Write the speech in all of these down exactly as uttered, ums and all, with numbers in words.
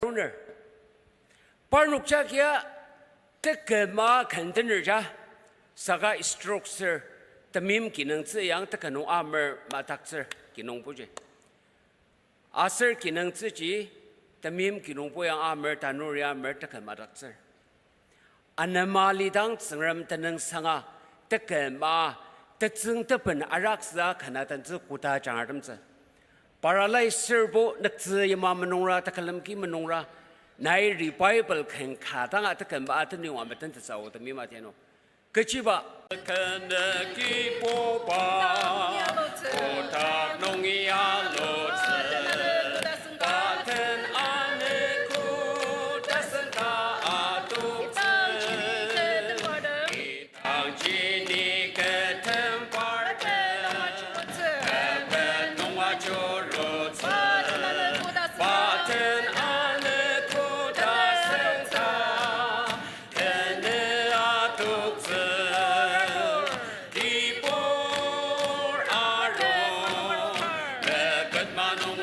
aruner. Parnok jagia teküma kendener ja, saka stroke sür, temeim kinungtsü yang teka nung amer madaktsür kinungpoji. Aser kinungtsüji temeim kinungpo yang amer, tanur ya amer teka madaktsür. Anema lidang Tsüngrem tenüngsanga teküma tetsüng teben araksüa kanatentsü koda jangratemtsü. Paralyze sürbo nüktsü yima menungra, tekülemki menungra, nai revival ken ka danga teküma tenüng wa metentetsa o temeim atianu. Kechiba. Kenü kibuba, kotak nungi alutsü, pa den anogo tasen ka adoktsü. Idangji ni ketem partem, kepet nung ajurutsü, pa den anogo tasen ka kenü adoktsü. Kibur arung, mepet manung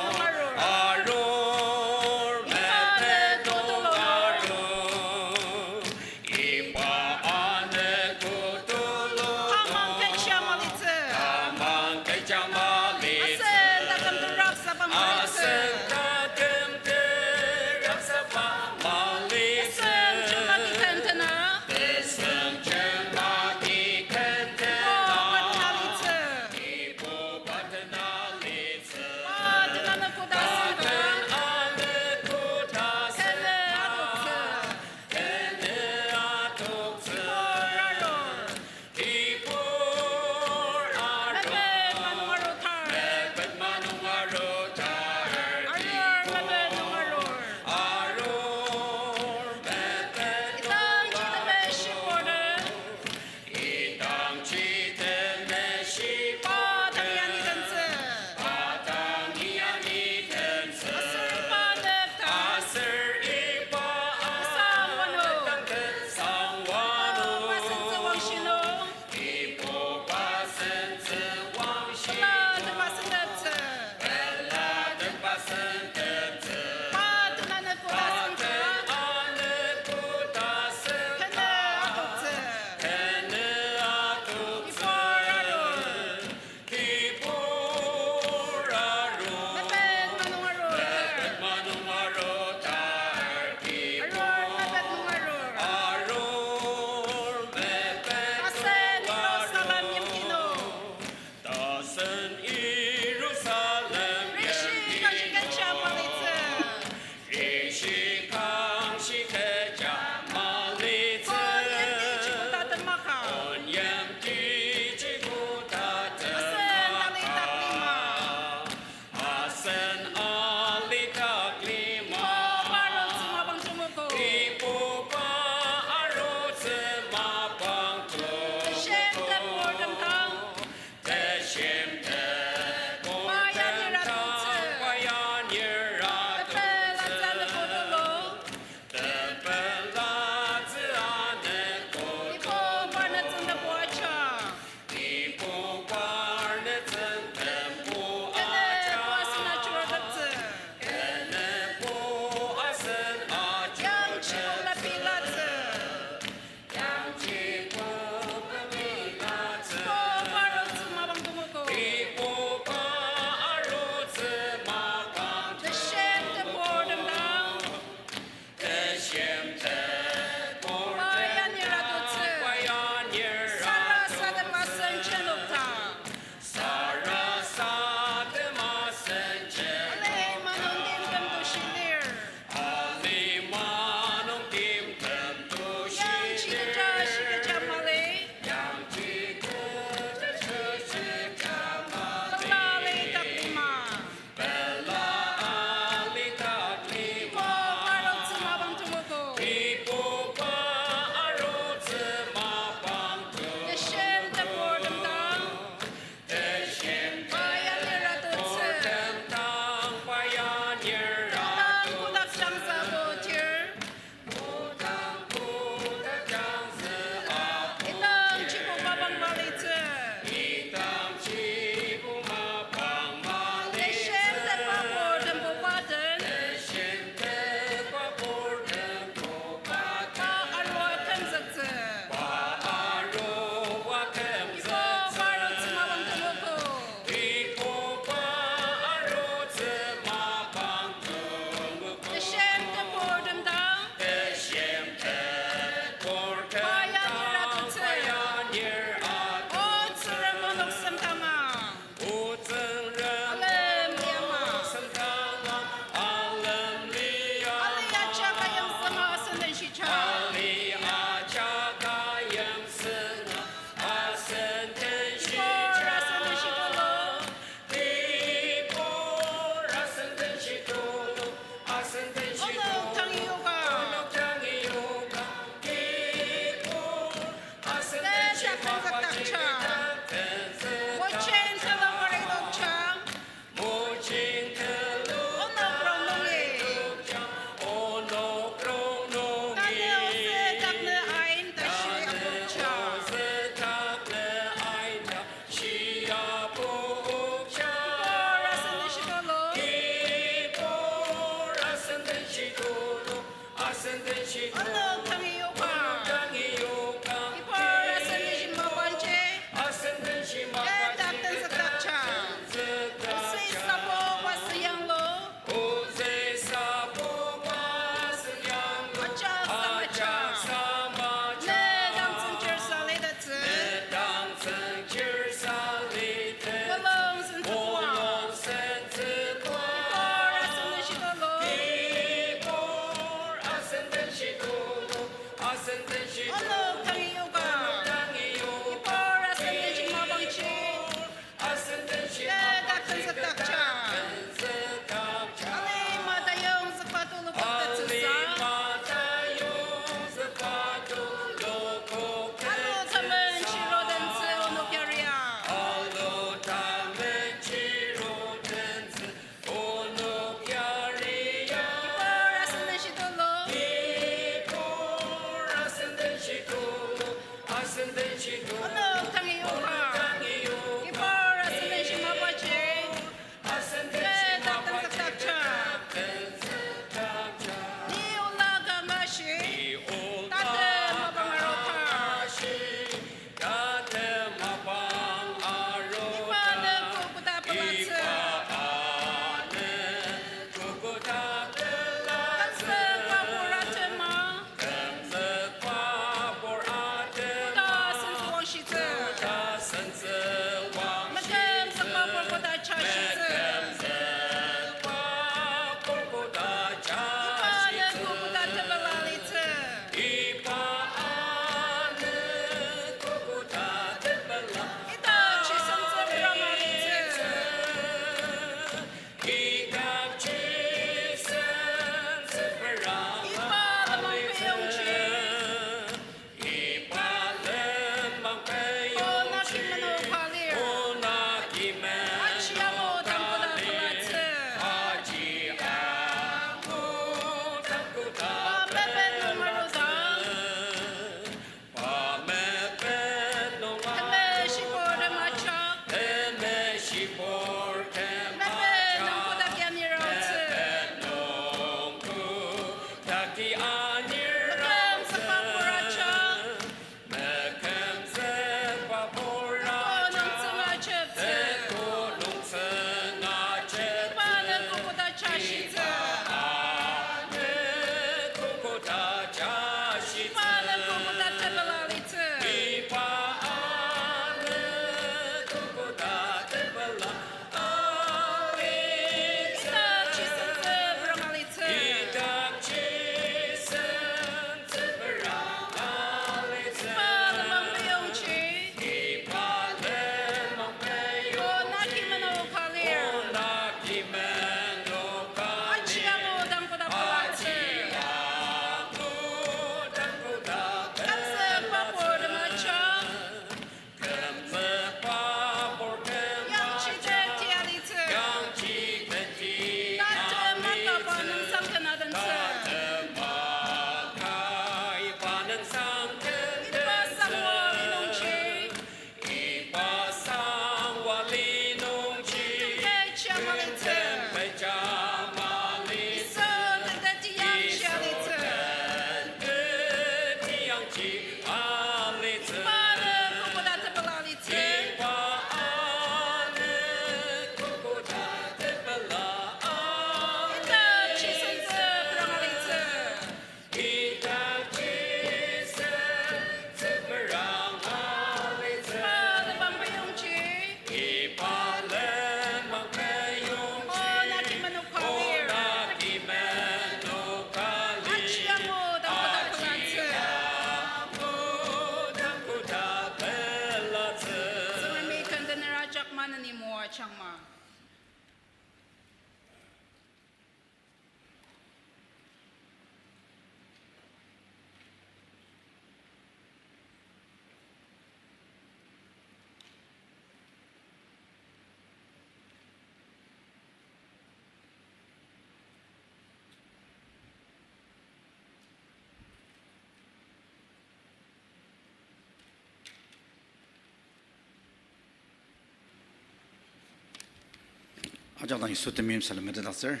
Ajak dang Yisu temeim salem metetdaktsür.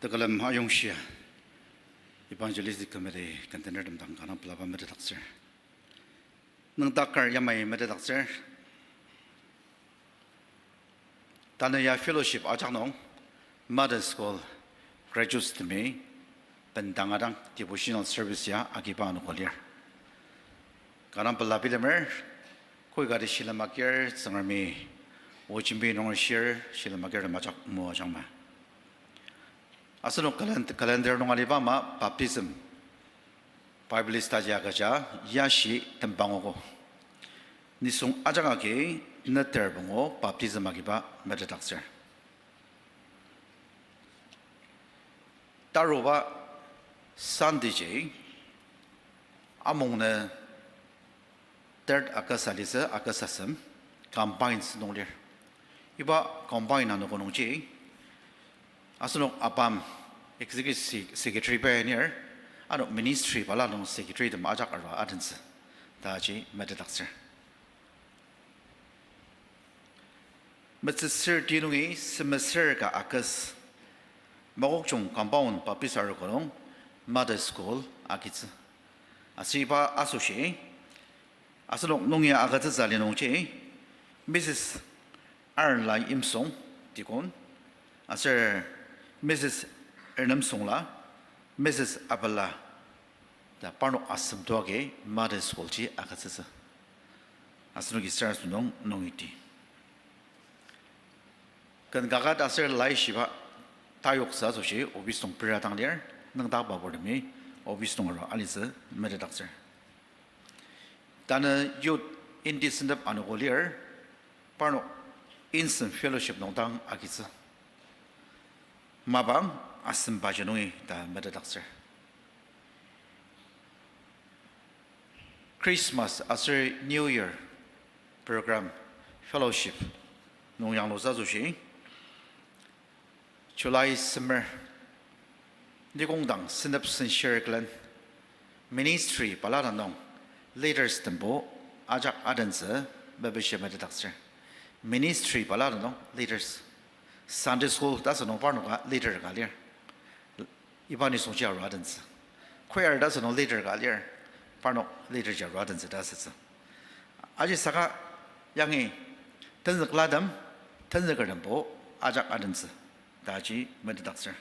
Tekülem ayongshia Evangelistic Committee kentenertem dang kanga pelaba metetdaktsür. Nüngdaker yamai metetdaktsür. Tanü ya fellowship ajak nung Mother School graduates temi bendanga dang devotional service ya agiba anogo lir. Kanga pela bilemer, kü kati shilem agir Tsüngremi o jembi nunger shir shilem agir tem ajak moajangma. Asenok calend-, calendar nung aliba ama baptism, Bible study agüja yashi tembangogo. Nisung ajak agi neter pungu baptism agiba metetdaktsür. Taruba Sunday ji, amung nü third August alitsü, August asem, combine sü nung lir. Iba combine anogo nungji, asenok apam executive se-, secretary pa anir, ano ministry bala nung secretary tem ajak arua adentsü, ta ji metetdaktsür. Metsüsür ti nungi semester ka August, Makokchung compound Baptist arogo nung Mother School agitsü. Aser iba asoshi, asenok nung ya agütsütsü ali nungji, Mrs. Arla Imsong, deacon, aser Mrs. Ernemsongla, Mrs. Abela, ta parnok asem toagi Mother School ji agütsütsü. Asenoki sarasadem nung nungiti. Ken kaket aser laishiba tayoktsü asoshi office nung pera dang lir, nüngdakba purtemi office nung arua alitsü metetdaktsür. Tanü youth inti sentep anogo lir, parnok insem fellowship nung dang agitsü. Mapang asembaji nungi ta metetdaktsür. Christmas aser New Year program fellowship nung yanglutsü asoshi, July semer, nikongdang sentep senshir külen, ministry balala nung leaders tembo ajak adentsü mepishi metetdaktsür. Ministry balala nung leaders. Sunday school ta asünung parnoka leader ka lir. Iba nisungji arua adentsü. Choir ta asünung leader ka lir. Parnok leader ji arua adentsü ta asütsü. Aji saka yangi tenzüklatem, tenzükertembo ajak adentsü, ta ji metetdaktsür.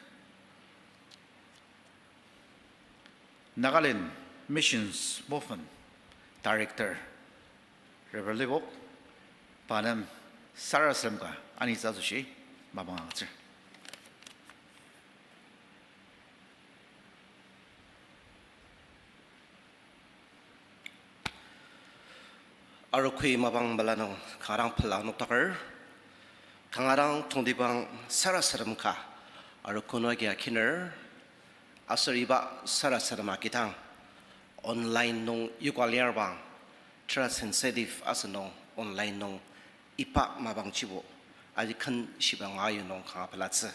Nagaland Missions Movement Director, Reverend Libok, pa nem sarasadem ka anitsü asoshi mapang agütsür. Arogoi mapang mela nung kanga dang pela noktaker, kanga dang tongtibang sarasadem ka arogo nung agi akiner, aser iba sarasadem agidang online nung yoka lirbang, tera sensitive asünung online nung iba mapangjibo aji ken shibang ayonung kanga pelatsü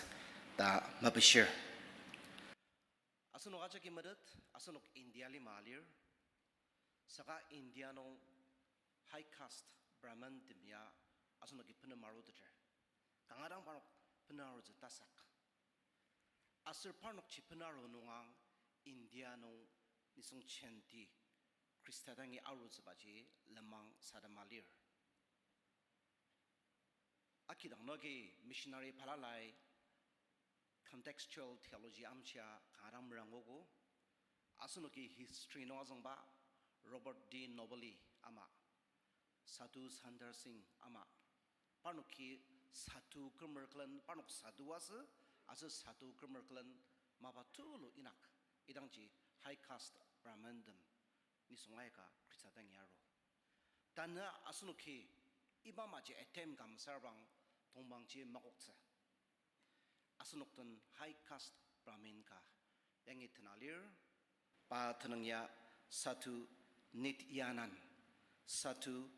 ta mepishir. Asenok ajaki metet, asenok India lima lir. Saka India nung high caste Brahmin tem ya asenoki bener aruteter. Kanga dang parnok bener arutsü tasak. Aser parnokji bener aru nung ang India nung nisung jenti Khrista dangi arutsübaji lenmang sadema lir. Akidang noki missionary balalai contextual theology amshia kanga dang merangogo. Asenoki history nung azüngba Robert D. Noble ama, Sadhu Sundar Singh ama, parnoki sadhu kümer külen, parnok sadhu asü, aser sadhu kümer külen mapa tulu inak, idangji high caste Brahmin tem nisung aika Khrista dangi aru. Tanü asenoki iba maji attempt ka mesüra bang tongpangji makoktsü. Asenok den high caste Brahmin ka yangi tena lir, pa tenüng ya Sadhu Nityanand, Sadhu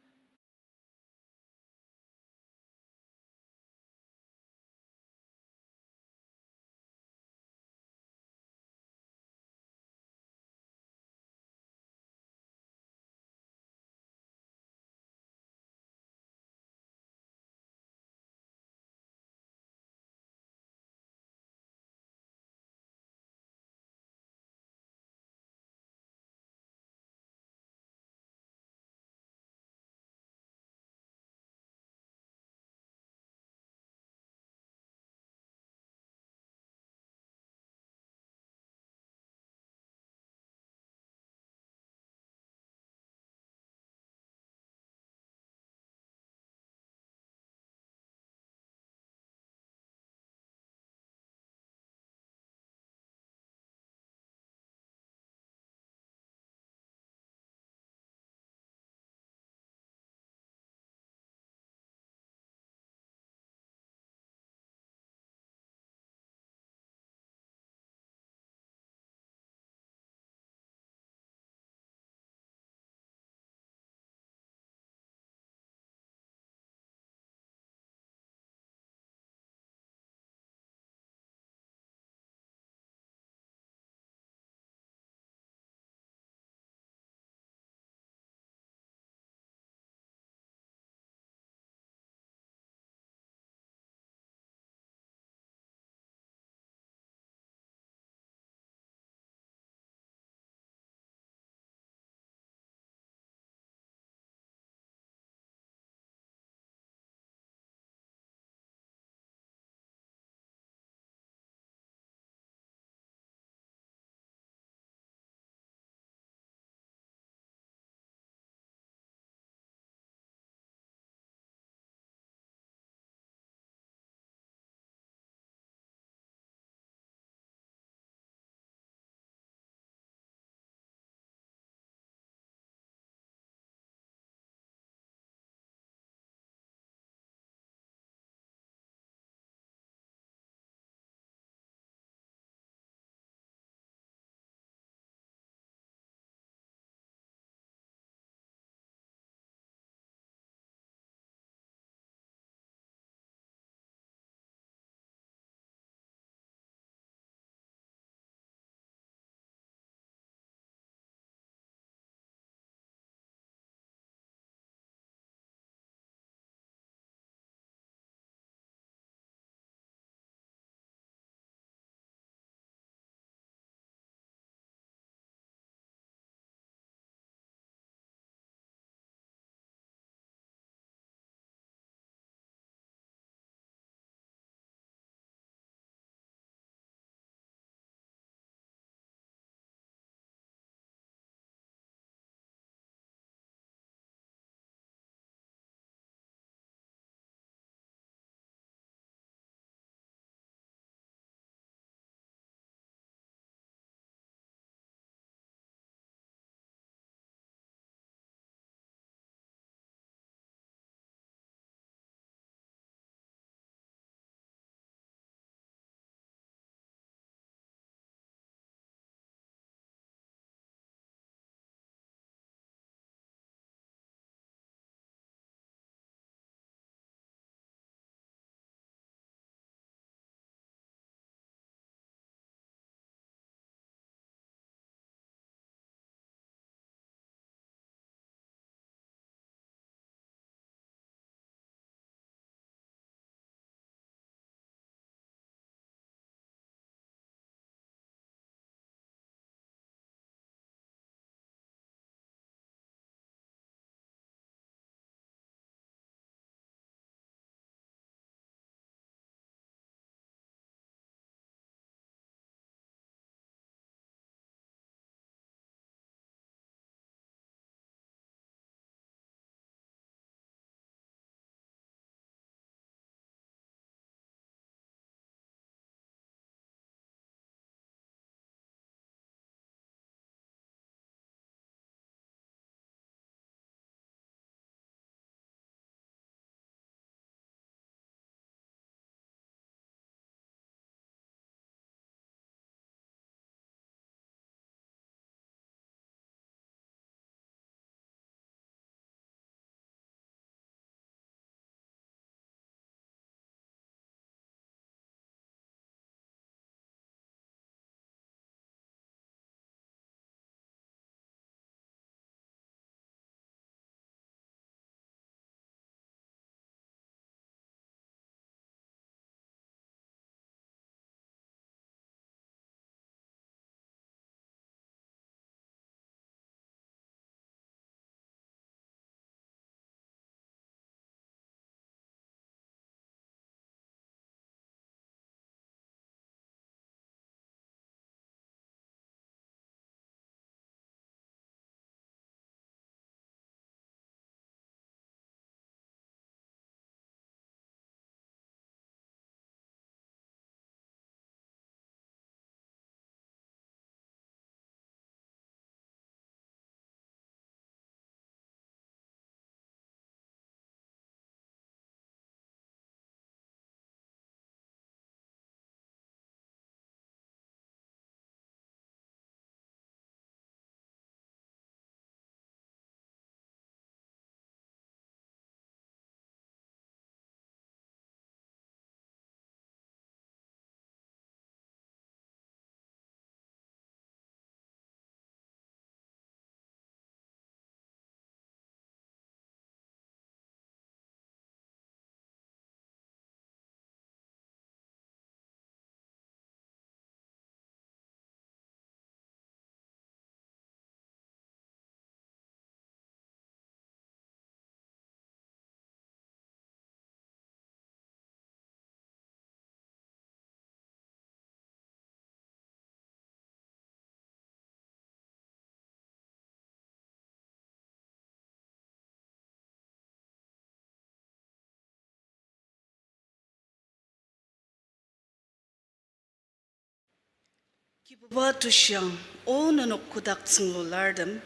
Kibuba tushiang, o nenok kotak tsünglu lartem,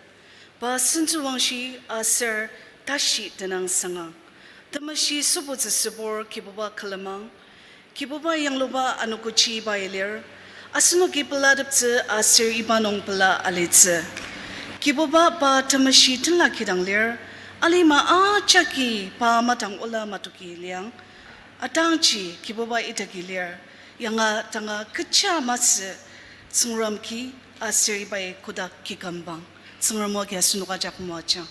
pa sentsüwangshi aser tashi tenang sangang. Temeshi sübutsü sübur Kibuba külemang, Kibuba yangluba anogoji iba ilir, asenoki pelateptsü aser iba nung pela alitsü. Kibuba pa temeshi tenla kidang lir, alima ajaki pa madang ola matoki liang, atangji Kibuba idaki lir, yanga tanga kecha masü Tsüngrem ki aser ibai kotak ki kümbang, Tsüngrem o agi asenok ajak moajang.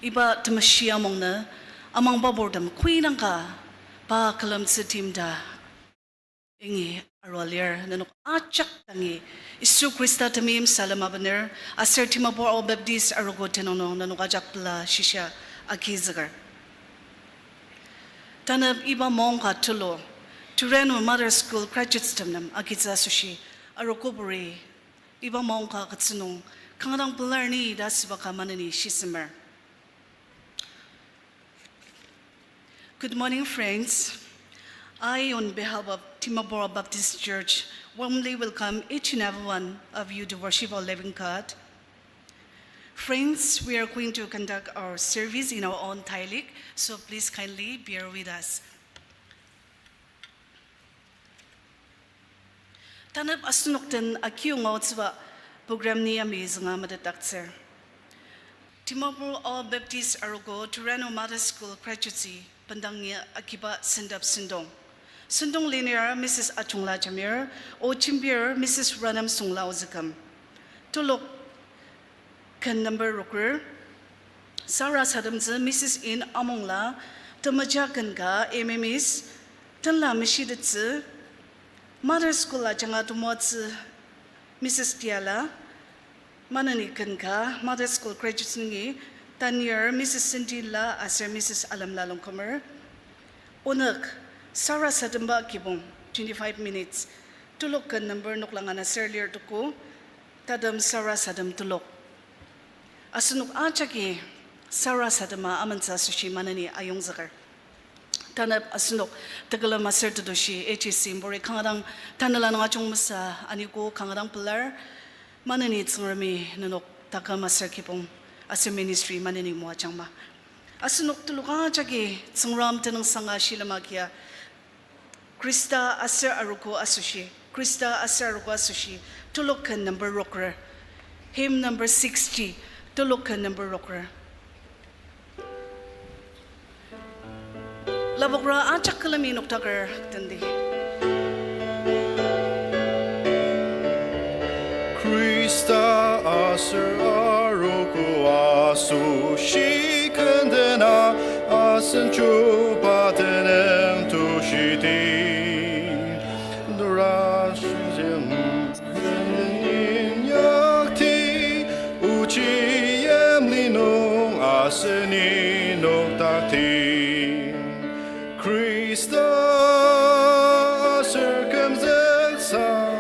Iba temeshi amungnü, amangba burtem koinangka pa külemtsü timta yangi arua lir, nenok ajak dangi Yisu Khrista temeim salem abener, aser Dimapur Ao Baptist arogo tenüng nung nenok ajak pela shisa agizüker. Tanep iba maongka tulu, Turenu Mother School graduates tem nem agitsü asoshi, arogoburi iba maongka agütsü nung kanga dang pelar ni ta süba ka maneni shisemer. Good morning, friends. I, on behalf of Dimapur Baptist Church, warmly welcome each and every one of you to worship our living God. Friends, we are going to conduct our service in our own dialect, so please kindly bear with us. Tanep asenok den akiyonga otsüba program ni yamai zünga metetdaktsür. Dimapur Ao Baptist arogo Turenu Mother School graduates-i bendang ya akiba sendap sentong. Sentong lenir Missus Achungla Jamir, o jembir Missus Ranam Sungla Ozüküm. Telok ken number roker, sarasademtsü Missus In Amongla, temeja ken ka M M S, tenla meshitettsü, Mother School ajanga temoatsü Missus Tiala, maneni ken ka Mother School graduates nungi, tanir Missus Cindy La aser Missus Alamla Longkumer. Onük, sarasademba kibong, twenty-five minutes, telok ken number noklang ana ser lir tuku, tatem sarasadem telok. Asenok ajaki sarasadema amentsü asoshi maneni ayongzüker. Tanep asenok tekülem aser tetushi H S C mburi kanga dang tanela nung ajungmesa aniko kanga dang pelar, maneni Tsüngremi nenok taküm aser kibong aser ministry maneni moajangma. Asenok telok ajaki Tsüngrem tenüngsanga shilem agia Khrista aser arogo asoshi, Khrista aser arogo asoshi, telok ken number roker. Hymn number sixty, telok ken number roker. Lapokra ajak külemi noktaker tendi. Khrista aser arogo asoshi kendena asen chuba tenüng tushiti. Dora shizim inyakti, ochi yimli nung aseni noktakti. Khrista aser kümzüksang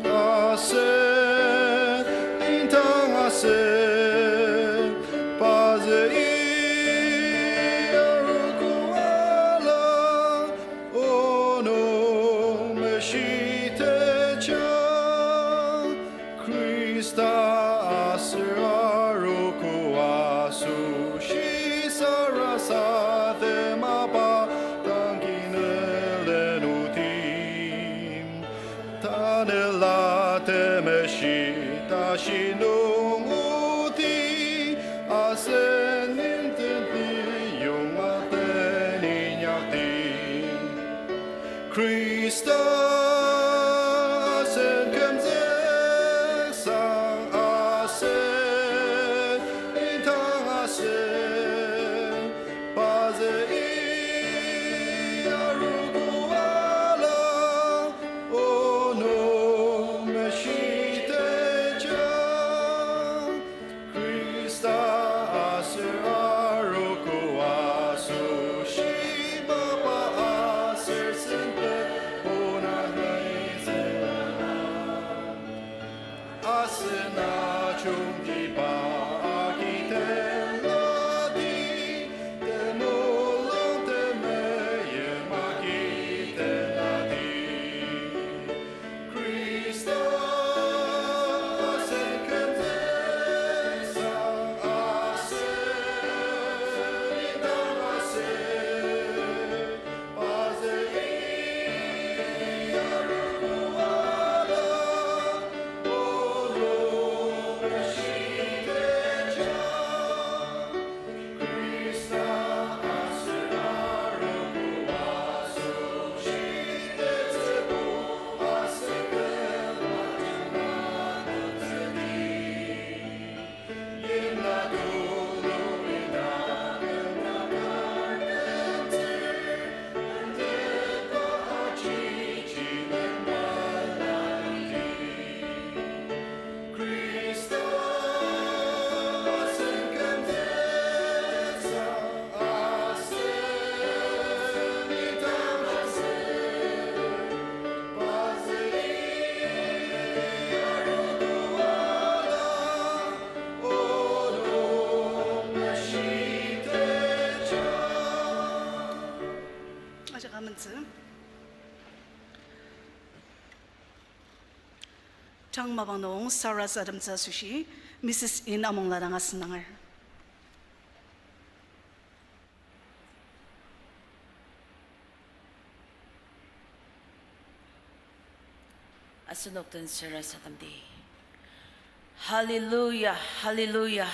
asen, indang asen, pazü i arogo ala, ono meshitejang. Khrista aser arogo asoshi sarasadema pa tangki nülen oti. Tanela temeshi tashi nung oti, asen minten ti yonga teninyakti. Khrista asen kümzüksang asen, indang asen, pazü i arogo ala, ono meshitejang. Khrista aser arogo asoshi mapa aser senpe ona Tang mapang nung sarasademtsü asoshi, Missus In Amongla dang asendanger. Asenok den sarasademdi. Hallelujah, hallelujah.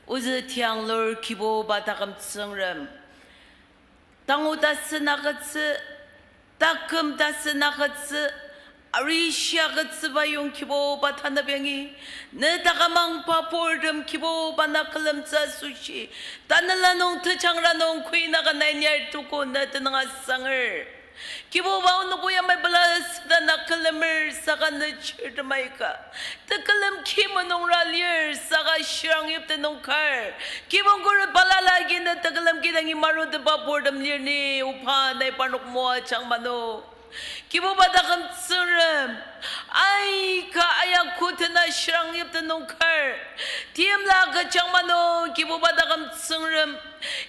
Ozü tianglur Kibuba taküm Tsüngrem. Tangu tasen agütsü, taküm tasen agütsü, arishi agütsüba yong Kibuba tanep yangi, ne takamangba purtem Kibuba na külemtsü asoshi, tanela nung tejangra nung kuinaka nai niar tuku ne tenüng asanger. Kibuba onok o yamai pela süda na külemer saka ne chirtem aika. Tekülem ki menungra lir saka shirang yipte nung kar. Kibong khuret balala agi ne tekülem kidangi marutepa purtem lir ni oba nai parnok moajang mano. Kibuba taküm Tsüngrem, aika ayakutena shirang yipte nung kar. Timla kechang mano Kibuba taküm Tsüngrem.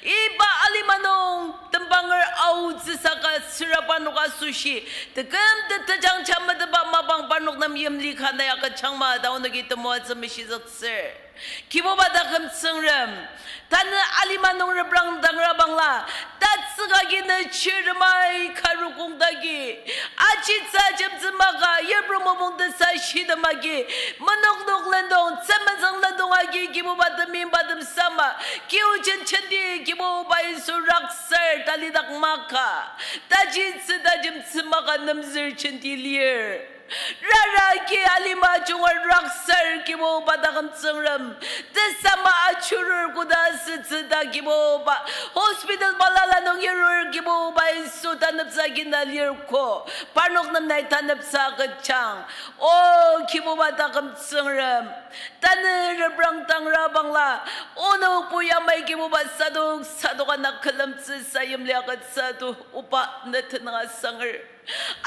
Iba alima nung tembanger aotsü saka süra parnok asoshi, teküm tetejang chametetba mapang parnok nem yimli ka nai agüjangma ta onoki temoatsü meshizüktsür. Kibuba taküm Tsüngrem, tanü alima nung reprangdangra bangla, tatsüka agi ne chirtem aika rukong dagi, ajitsü ajemtsü maka, yipru mopung tesa shitem agi, menoknok lendong, tsümenzüng lendong agi, Kibuba temeimba temsama, kiujen jenti, Kibuba Yisu raksar, talidak maka, tajitsü tajemtsü maka nemzür jenti lir. Rara agi alima junga raksar Kibuba taküm Tsüngrem. Tesama achurur koda asütsü ta Kibuba. Hospital balala nung yirur Kibuba Yisu taneptsü agi na lir ko. Parnok nem nai taneptsü agüjang. O Kibuba taküm Tsüngrem. Tanü reprangdangra bangla. Onok o yamai Kibuba sadok sadok ana külemtsü sayimli agütsü to oba ne tenüng asanger.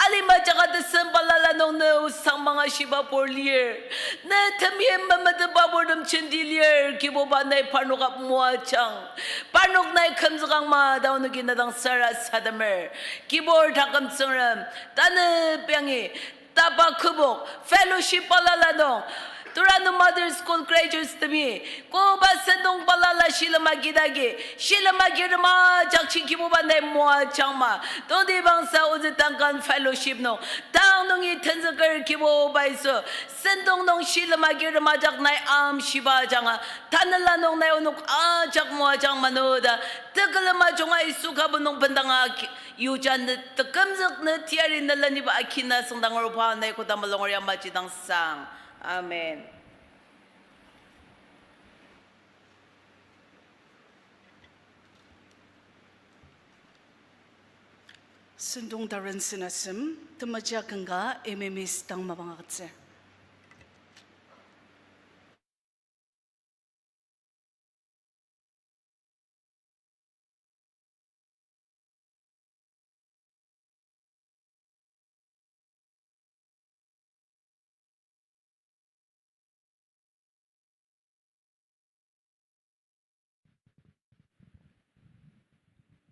Alima jaka tesem balala nung ne osang mangashiba pur lir. Ne temeim memetetba purtem jenti lir, Kibuba nai parnok ap moajang. Parnok nai kümzükang ma ta onoki ne dang sarasademer. Kibur taküm Tsüngrem, tanü piangi, tapa kübok, fellowship balala nung, Turanu Mother School graduates temi, koba sentong balala shilem agi dagi, shilem agirtem ajakji Kibuba nai moajangma. Tongtibangsa ozü tangkan fellowship nung, tang nungi tenzüker Kibuba Yisu, sentong nung shilem agirtem ajak nai amshiba ajanga, tanela nung nai onok ajak moajang mano ta, tekülem ajunga Yisu kabu nung bendanga ki-, yuja ne tekümzük ne teyari ne leniba akina süngdang aruba nai koda mulunger yamaji dang sang. Amen. Sentong taren senasem, temajia kanga M M S dang mapang agütsür.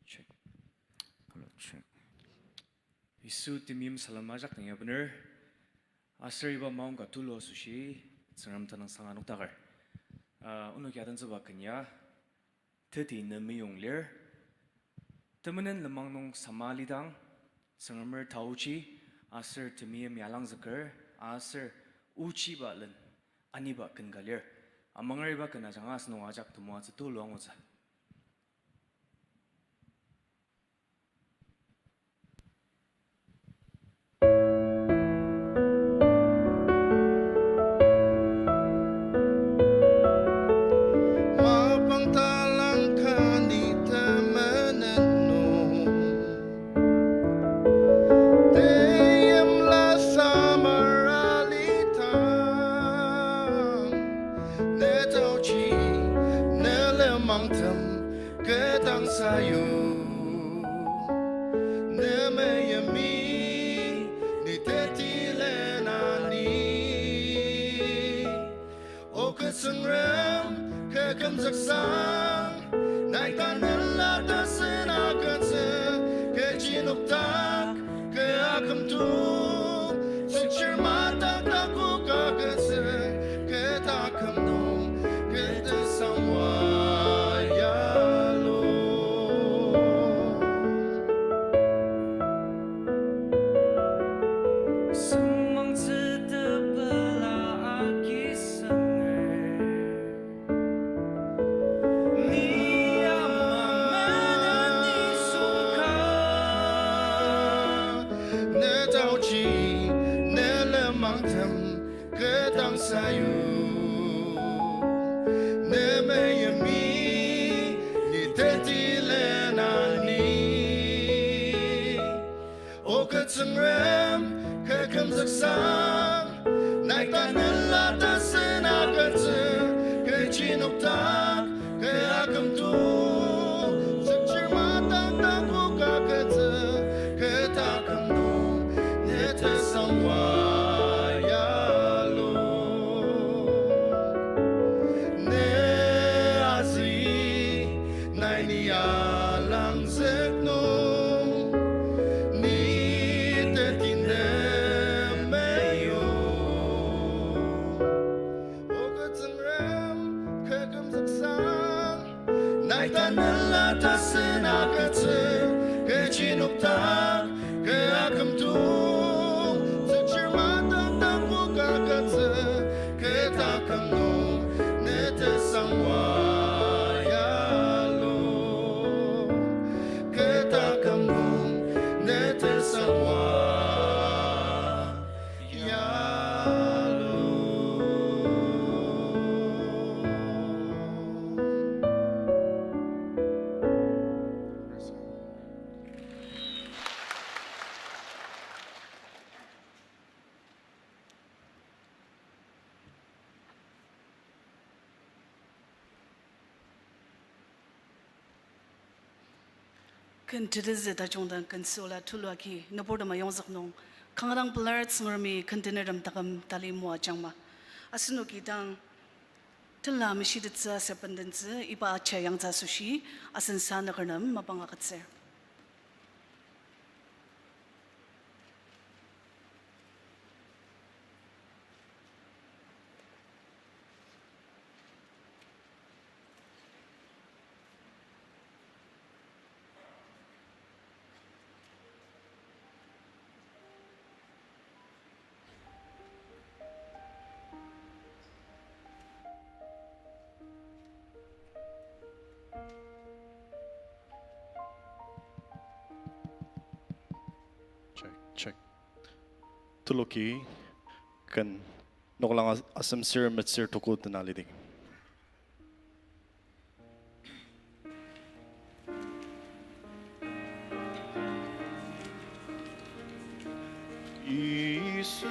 Check. Hello, check. Yisu temeim salem ajak dang ya bener. Aser iba maongka tulu asoshi, Tsüngrem tenüngsang anokdaker. Ah, onoki adentsüba ken ya, teti ne meyong lir. Temenen lenmang nung sama lidang, Tsüngremer taoji, aser temeim yalangzüker, aser ochiba len, aniba ken ka lir. Amanger iba ken ajanga asenok ajak temoatsü tulu angutsü. Mapang talang ka ni temenen nung, teyimla samar alidang, ne taoji, ne lenmangtem, ketdang sayu, ne meyimi, ni teti lena ni. O kü Tsüngrem, kü kümzüksang, nai tanela tasen agütsü, kechi nokdak, kü akümtu, sükchir madak takoka Sengmangtsü tepela agi senger. Ni ama menen nisung ka. Ne taochi, ne lenmangtem, kü dang sayu. Ne meyimi, ni teti lena ni. O kü Tsüngrem, kü kümzüksang, nai tanela tasen agütsü, kü chinokdak, kü akümdong, tsükchir matang tangkok agütsü, kü taküm nung, ne tesangwa yalo. Ne azü, nai ni alangzük nung, ni tetine meyo. O kü Tsüngrem, kü kümzüksang, nai tanela tasen agütsü, kü chinokdak, kü akümdong, tsükchir matang tangkok agütsü, kü taküm nung, ne tesangwa yalo. Kü taküm nung, ne tesangwa yalo. Ken tetezü tajung dang ken süla tulu agi nüburtem ayongzük nung kanga pelar Tsüngremi ken tenertem taküm tali moajangma. Asenoki dang tila meshitettsü aser bendentsü iba acha yangtsü asoshi asen sa nüker nem mapang agütsür. Check, check. Tuluki, ken noklang as-, asem sir metsür tuku tena liding. Yisu,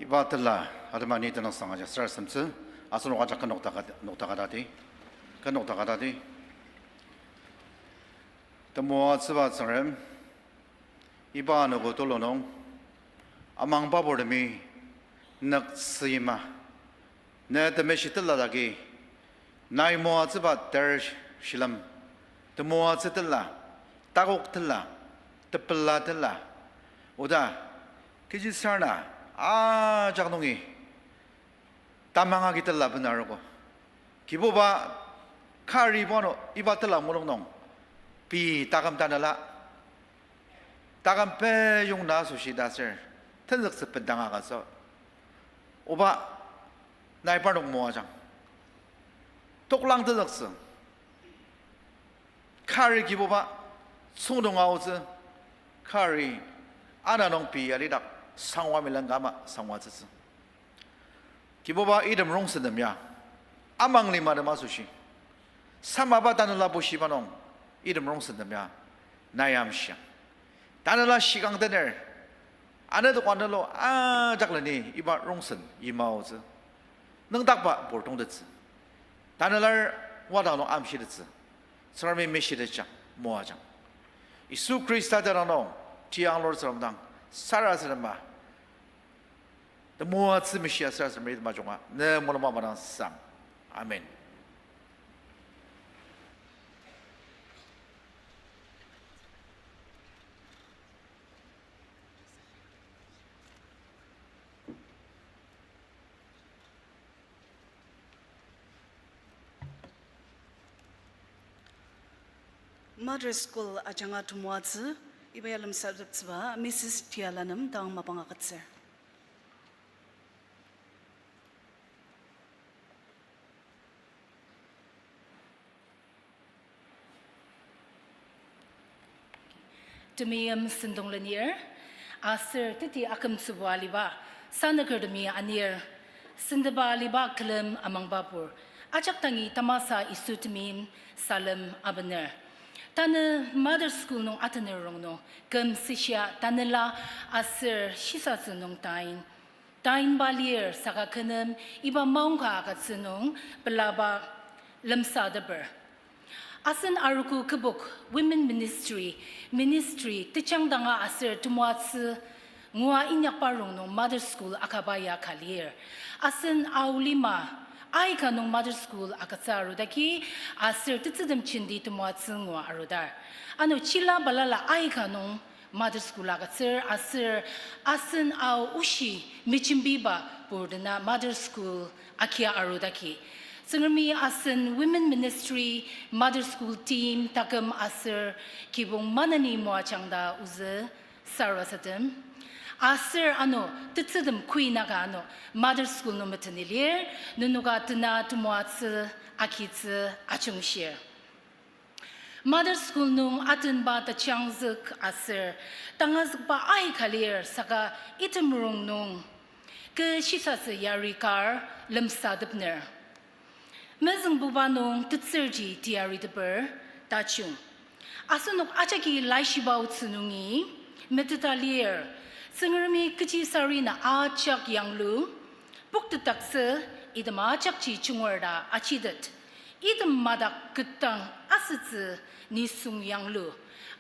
Iba tela atema ni tenüngsang ajak sarasademtsü, asenok ajak kü nokdaka-, nokdakatati, kü nokdakatati. Temoatsüba Tsüngrem, iba anogo tulu nung, amangbapurtemi nüktsüima, ne temeshi tela dagi, nai moatsüba ter shilem, temoatsü tela, takok tela, tepela tela, oda, kechi sarena, ajak nungi, tamang agi tela benarogo. Kibuba, karibo ano iba tela mulung nung, pei taküm tanela, taküm peyong na asoshi ta aser, tenzüktsü bendanga agütsü. Oba, nai parnok moajang. Toklang tenzüktsü. Kari Kibuba, tsüngdong aotsü, kari, ana nung pei alidak, sangwa milen kama sangwatsütsü. Kibuba item rongsentem ya, amang limatem asoshi, samaba tanela bushiba nung, item rongsentem ya, nai amshiang. Tanela shikang tener, anedok anelo ajak leni iba rongsen yimaotsü. Nüngdakba pur tongtettsü. Tanelar wadang nung amshitettsü. Tsüngremi meshitetjang, moajang. Yisu Khrista tenüng nung, tiang Lord Tsüngrem dang, sarasadema, temoatsü meshia sarasadema rit majunga, ne mulung mapa dang sang. Amen. Mother School ajanga temoatsü, iba ya lemsateptsüba Missus Tiala nem dang mapang agütsür. Temeim sentong lenir, aser teti akümtsüba aliba, sanükertemi anir, senteba aliba külem amangbapur, ajak dangi tamasa Yisu temeim salem abener. Tanü Mother School nung atener rongnung, küm seshia tanela aser shisatsü nung tain, tainba lir saka kü nem iba maongka agütsü nung pelaba lemsateper. Asen arogo kübok Women Ministry, ministry tejangdanga aser temoatsü ngua inyakba rongnung Mother School akaba ya ka lir. Asen Ao lima aika nung Mother School agütsü arudaki aser tetsütem jenti temoatsü ngua arudar. Ano chila balala aika nung Mother School agütsür aser asen Ao oshi mejembiba purtena Mother School akia arudaki, Tsüngremi asen Women Ministry, Mother School team taküm aser kibong maneni moajang ta ozü sarasadem. Aser ano tetsütem kuinaka ano Mother School nung meteni lir, nenoka tena temoatsü agitsü ajungshir. Mother School nung atenba tejangzük aser tangazükba aika lir saka item rongnung kü shisatsü yari kar lemsatepner. Mezüngbuba nung tetsürji teyaritepper tajung. Asenok ajaki laishiba otsü nungi meteta lir, Tsüngremi kechi sarena ajak yanglu, poktetdaktsü item ajakji jungur ta ajitet. Item madak ketdang asütsü nisung yanglu,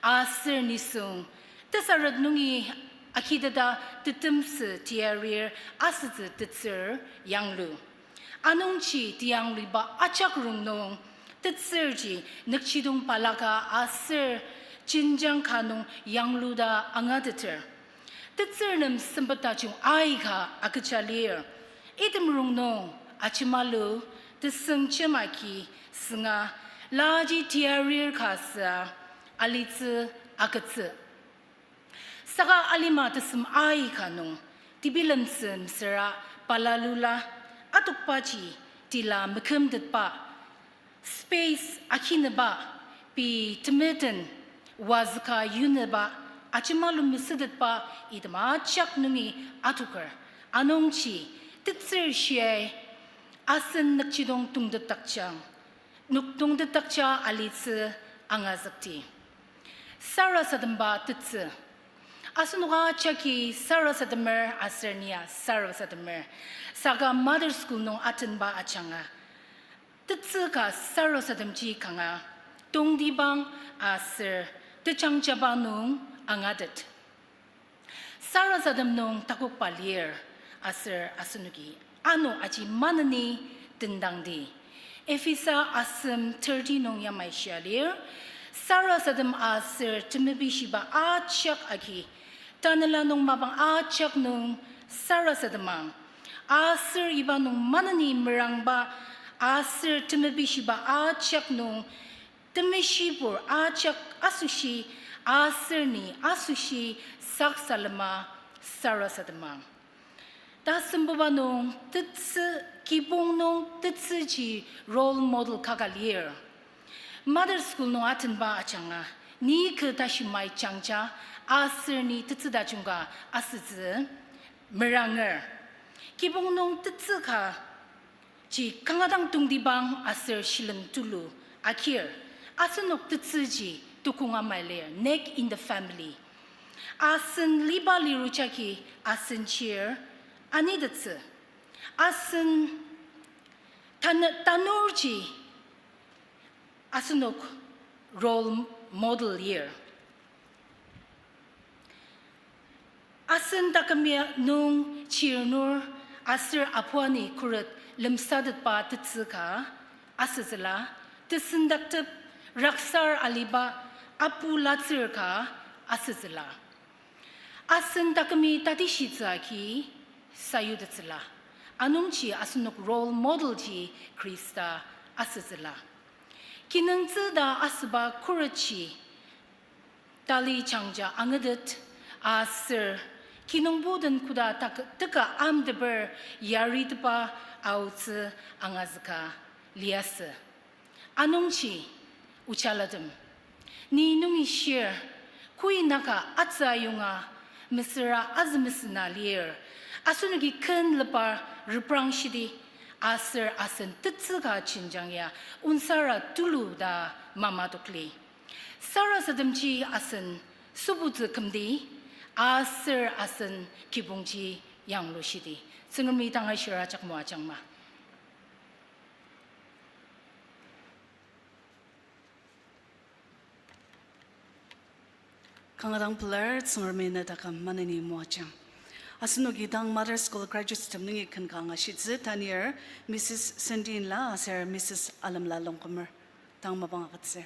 aser nisung tesaret nungi akiteta tetemsü teyarir asütsü tetsür yanglu. Anungji teyangliba ajak rongnung, tetsürji nükjidong balaka aser jenjang ka nung yangluda angateter. Tetsür nem sempet tajung aika agüja lir. Item rongnung ajemalu, tesüngjem agi sünga, laji teyarir ka süa, alitsü agütsü. Saka alima tesem aika nung, tebilemtsü mesüra balalula, atokbaji tila mekümtetba, space akineba, pei temeten wazüka yuneba, ajemalu mesütetba item ajak nungi atoker. Anungji, tetsür shiai asen nükjidong tongtetdakjang, nok tongtetdakja alitsü angazükti. Sarasademba tetsü. Asenok ajaki sarasademer aser nia sarasademer. Saka Mother School nung atenba ajanga, tetsü ka sarasademji kanga, tongtibang aser tejangjaba nung angatet. Sarasadem nung takokba lir, aser asenoki ano aji maneni tendangdi. Ephesa asem thirty nung yamai shia lir, sarasadem aser temepishiba ajak agi, tanela nung mapang ajak nung sarasademang, aser iba nung maneni merangba aser temepishiba ajak nung temeshibur ajak asoshi, aser ni asoshi saksalema sarasademang. Tasembuba nung tetsü, kibong nung tetsüji role model kaka lir. Mother School nung atenba ajanga, ni kü tashi mai jangja, aser ni tetsü tajung ka asütsü meranger. Kibong nung tetsü ka ji kanga dang tongtibang aser shilem tulu akir, asenok tetsüji tukong amai lir, neck in the family. Asen liba liru jagi asen chir anitettsü. Asen tan-, tanurji asenok role model lir. Asen taküm ya nung chirnur aser apuani khuret lemsatetba tetsü ka asütsüla, tesendaktep raksar aliba apu latsür ka asütsüla. Asen takümi tatishitsü agi sayutettsüla. Anungji asenok role model ji Khrista asütsüla. Kinungtsü ta asüba khuretji tali jangja angatet aser kinungpo den koda tak-, teka amteper yaritepa aotsü angazüka liasü. Anungji ojalatem, ni nungi shir, koi naka atsü ayonga mesüra azü mesüna lir, asenoki ken lepa reprangshidi, aser asen tetsü ka jenjang ya onsara tulu ta mamadokli. Sarasademji asen sübutsü kümdi, aser asen kibongji yanglushidi. Tsüngremi tanga shira jak moajangma. Kanga dang pelar, Tsüngremi ne taküm maneni moajang. Asenoki tang Mother School graduates tem nungi ken ka angashitsü, tanir Missus Sandin la aser Missus Alemla Longkumer tang mapang agütsür.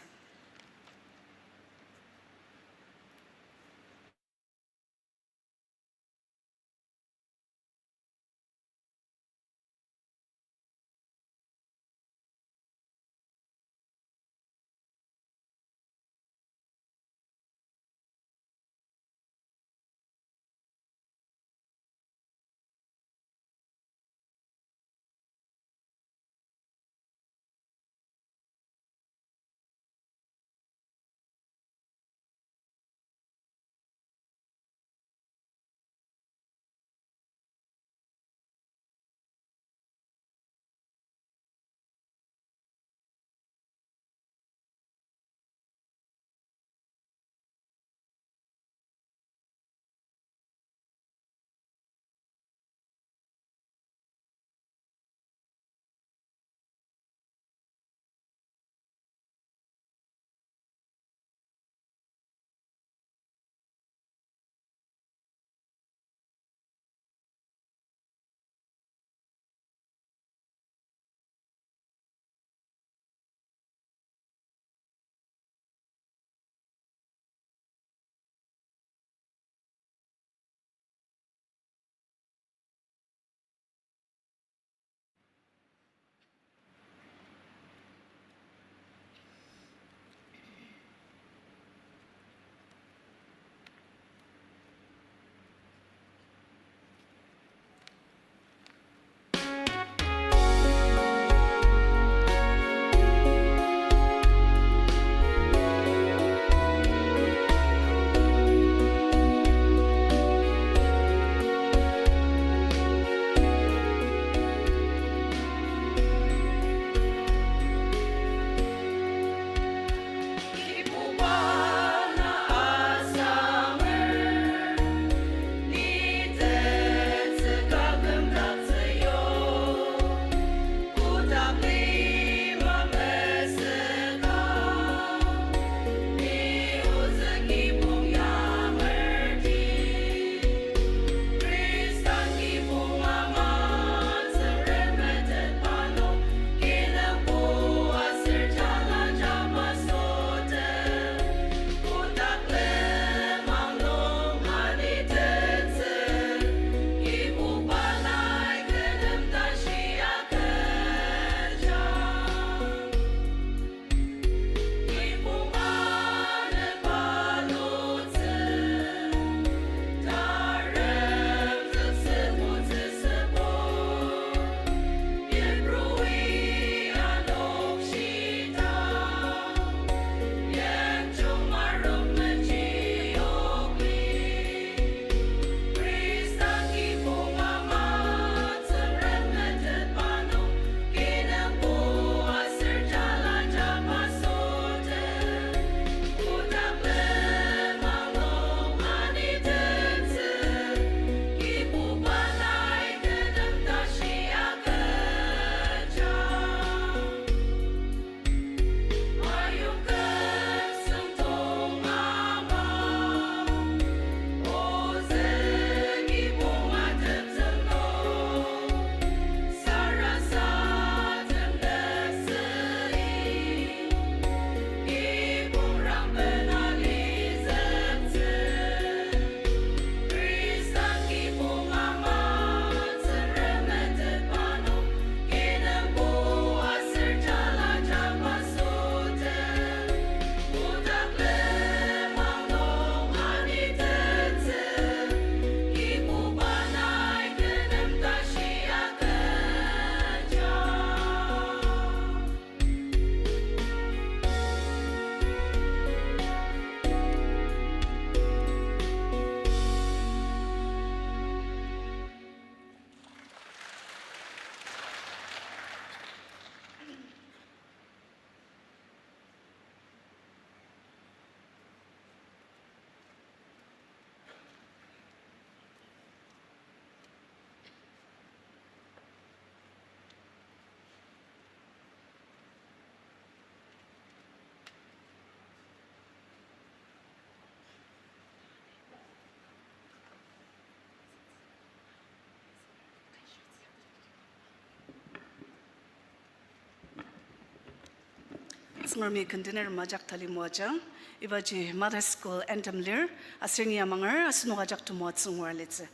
Tsüngremi ken tener majak tali moajang, ibaji Mother School anthem lir, aser ni amanger asenok ajak temoatsü ngua litsü.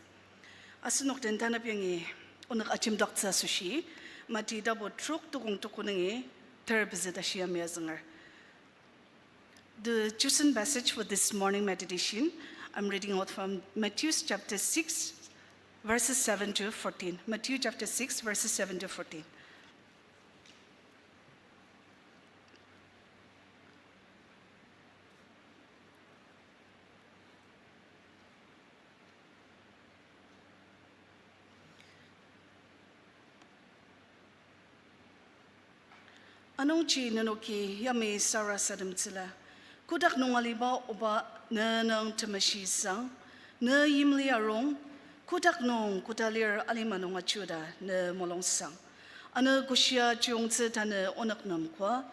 Asenok den tanep yangi onok ajemdaktsü asoshi, Mati tapu trok tukong tuko nungi ter pezü tashi yamai azünger. The chosen passage for this morning meditation, I'm reading out from Matthew chapter six, verses seven to fourteen. Matthew chapter six, verses seven to fourteen. Anungji nenoki yamai sarasademtsüla. Kotak nung aliba Oba, ne nang temeshi sang, ne yimli arung, kotak nung koda lir alima nung achiuda ne mulungsang. Ano koshia chiyungtsü tanü onok nem koa,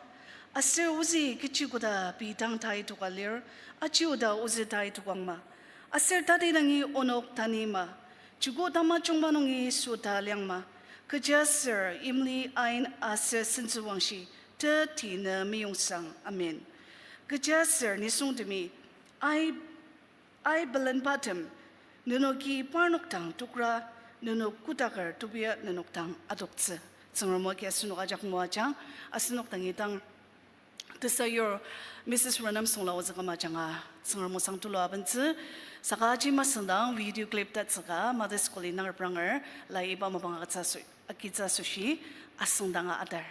aser ozü kechi koda pei dang tai toka lir, achiuda ozü tai tokangma. Aser tati dangi onok tanima, chuko tamajungba nungi süta liangma, kechiaser yimli ain aser sentsüwangshi teti ne meyungsang. Amen. Kechiaser nisungtemi, ai, ai belenbatem, nenoki parnok dang tokra, nenok kotaker tobia nenok dang adoktsü. Tsüngrem o agi asenok ajak moajang, asenok dangi dang tesayur Missus Renamsong la ozü küm ajanga Tsüngrem o sang tulu abentsü, saka aji masüngdang video clip tatsüka Mother School-i nang repranger, lai iba mapang agütsü aso-, agitsü asoshi asüngdanga adar.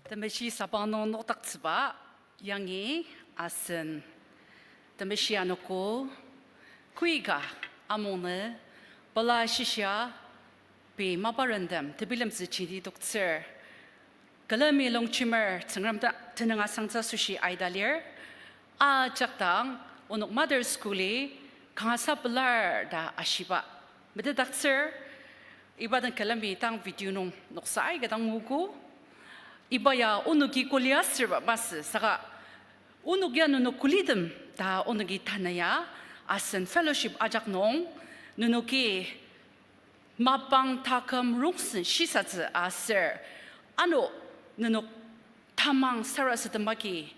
Temeshi sabang nung nokdaktsüba yangi asen temeshi anogo koika amungnü pela shishia pei mapa rentem tebilemtsü jenti toktsür külemi longjemer Tsüngrem ta tenüng asangtsü asoshi aida lir. Ajak dang onok Mother School-i kangasa pelar ta ashiba metetdaktsür. Iba den külemi tang video nung noksa aika dang nguogo. Iba ya onoki kuli asürba masü saka onok ya nenok kulitem ta onoki tanü ya asen fellowship ajak nung nenoki mapang taküm rongsen shisatsü aser ano nenok tamang sarasadem agi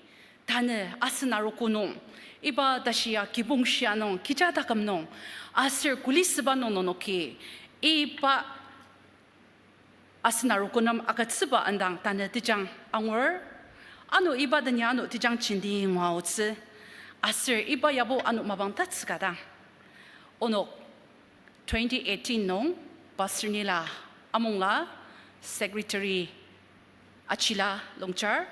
tanü asen arogo nung iba tashi ya kibong shia nung kecha taküm nung aser kulisüba nung nenoki iba asen arogo nem agütsüba indang tanü tejang angur. Ano iba den ya ano tejang jenti nguaotsü aser iba yabo ano mapang tatsüka dang onok twenty eighteen nung Pastor Nila Amongla, Secretary Achila Longchar,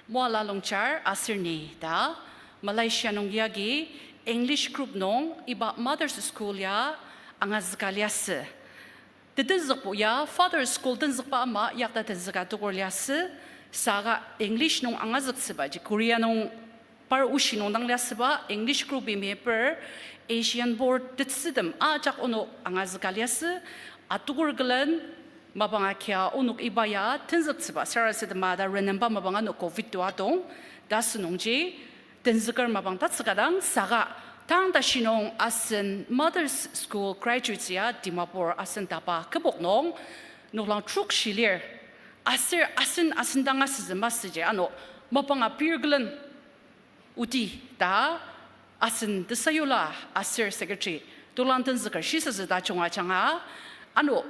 Moala Longchar aser ni ta Malaysia nung yagi English group nung iba Mother's School ya angazüka liasü. Tetenzükbo ya Father's School tenzükba ama yakta tenzüka tukur liasü, saka English nung angazüktsübaji Korea nung par oshi nung dang liasüba English group-i meper Asian board tetsütem ajak onok angazüka liasü, atukur külen mapang akia onok iba ya tenzüktsüba sarasadema ta renemba mapang ano covid tua tong, ta asünungji tenzüker mapang tatsüka dang saka tang tashi nung asen Mother's School graduates ya Dimapur asen tapa kübok nung noklang trok shi lir. Aser asen, asen dang asütsü masüji ano mapang apir külen oti ta asen tesayula aser secretary tolang tenzüker shisasü ta junga janga ano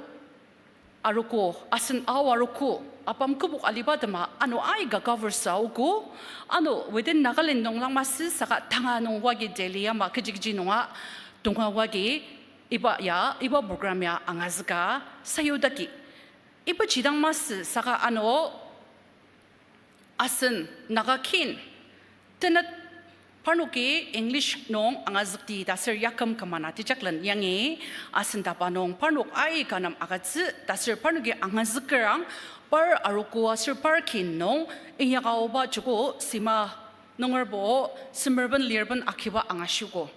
arogo, asen ao arogo, apam kübok aliba tema ano aika cover sa ogo, ano within Nagaland nung lang masü saka tanga nung wagi Delhi ama kechi kechi nunga tonga wagi iba ya, iba program ya angazüka sayudaki. Iba jidang masü saka ano asen Naga kin tenet parnoki English nung angazükti ta aser yaküm kümana tejaklen yangi asen tapa nung parnok aika nem agütsü ta aser parnoki angazükerang par arogo aser par kin nung inyaka aoba joko sima nungerbo semerben lirben akiba angashiogo.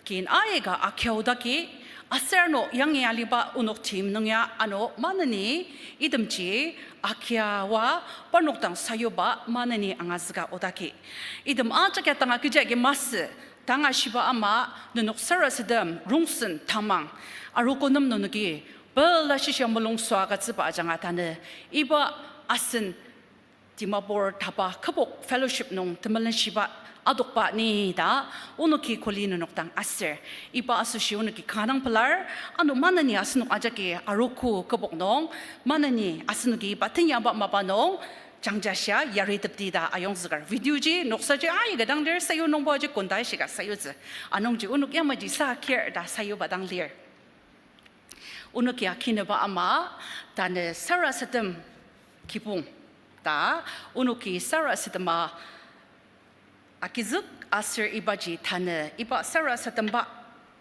Kin aika akiaodaki, aser ano yangi aliba onok team nung ya ano maneni itemji akiaoa parnok dang sayuba maneni angazüka odaki. Item ajak ya tanga kechi agi masü, tanga shiba ama nenok sarasadem rongsen tamang arogo nem nenoki pela shishia mulung süa agütsüba ajanga tanü iba asen Dimapur tapa kübok fellowship nung temelenshiba adokba ni ta onoki kuli nenok dang aser. Iba asoshi onoki kanga dang pelar, ano maneni asenok ajaki arogo kübok nung, maneni asenoki iba tenyaba mapa nung, jangjashia yaritepdi ta ayongzüker. Video ji, noksaji aika dang lir, sayu nungbo aji konda ishika sayutsü. Anungji onok yamaji sa kir ta sayuba dang lir. Onoki akinüba ama, tanü sarasadem kibong ta, onoki sarasadema akizük aser ibaji tanü iba sarasademba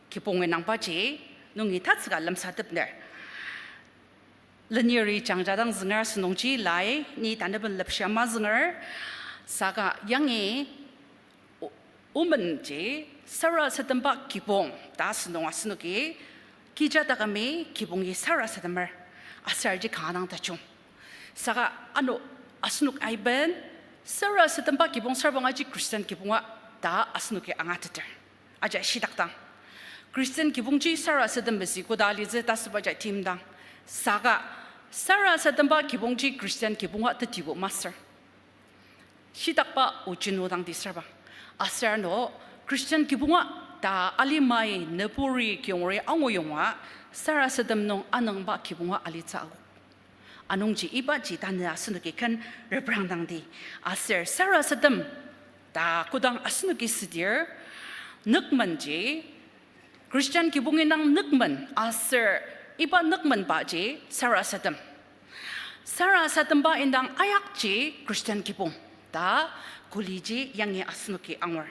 kibong indangbaji nungi tatsüka lemsatepner. Leniri jangjadang zünger asünungji lai ni tanüben lepshia mazünger, saka yangi o-, omenji sarasademba kibong ta asünung asenoki, kija takümi kibongi sarasademer, asarji kanga dang tajung. Saka ano asenok aiben sarasademba kibong sarbang aji Christian kibonga ta asenoki angateter. Aja shidakdang Christian kibongji sarasadem mezi koda alitsü ta asüba ja timdang. Saka sarasademba kibongji Christian kibonga tetibo masür. Shidakba ojinudang disürbang. Aser ano Christian kibonga ta alimai nüburi kiyongri angu yonga sarasadem nung anüngba kibonga alitsü akok. Anungji ibaji tanü asenoki ken reprangdangdi. Aser sarasadem ta kodang asenoki südir, nükmenji, Christian kibongi nang nükmen aser iba nükmenbaji sarasadem. Sarasademba indang ayakji Christian kibong ta kuliji yangi asenoki angur.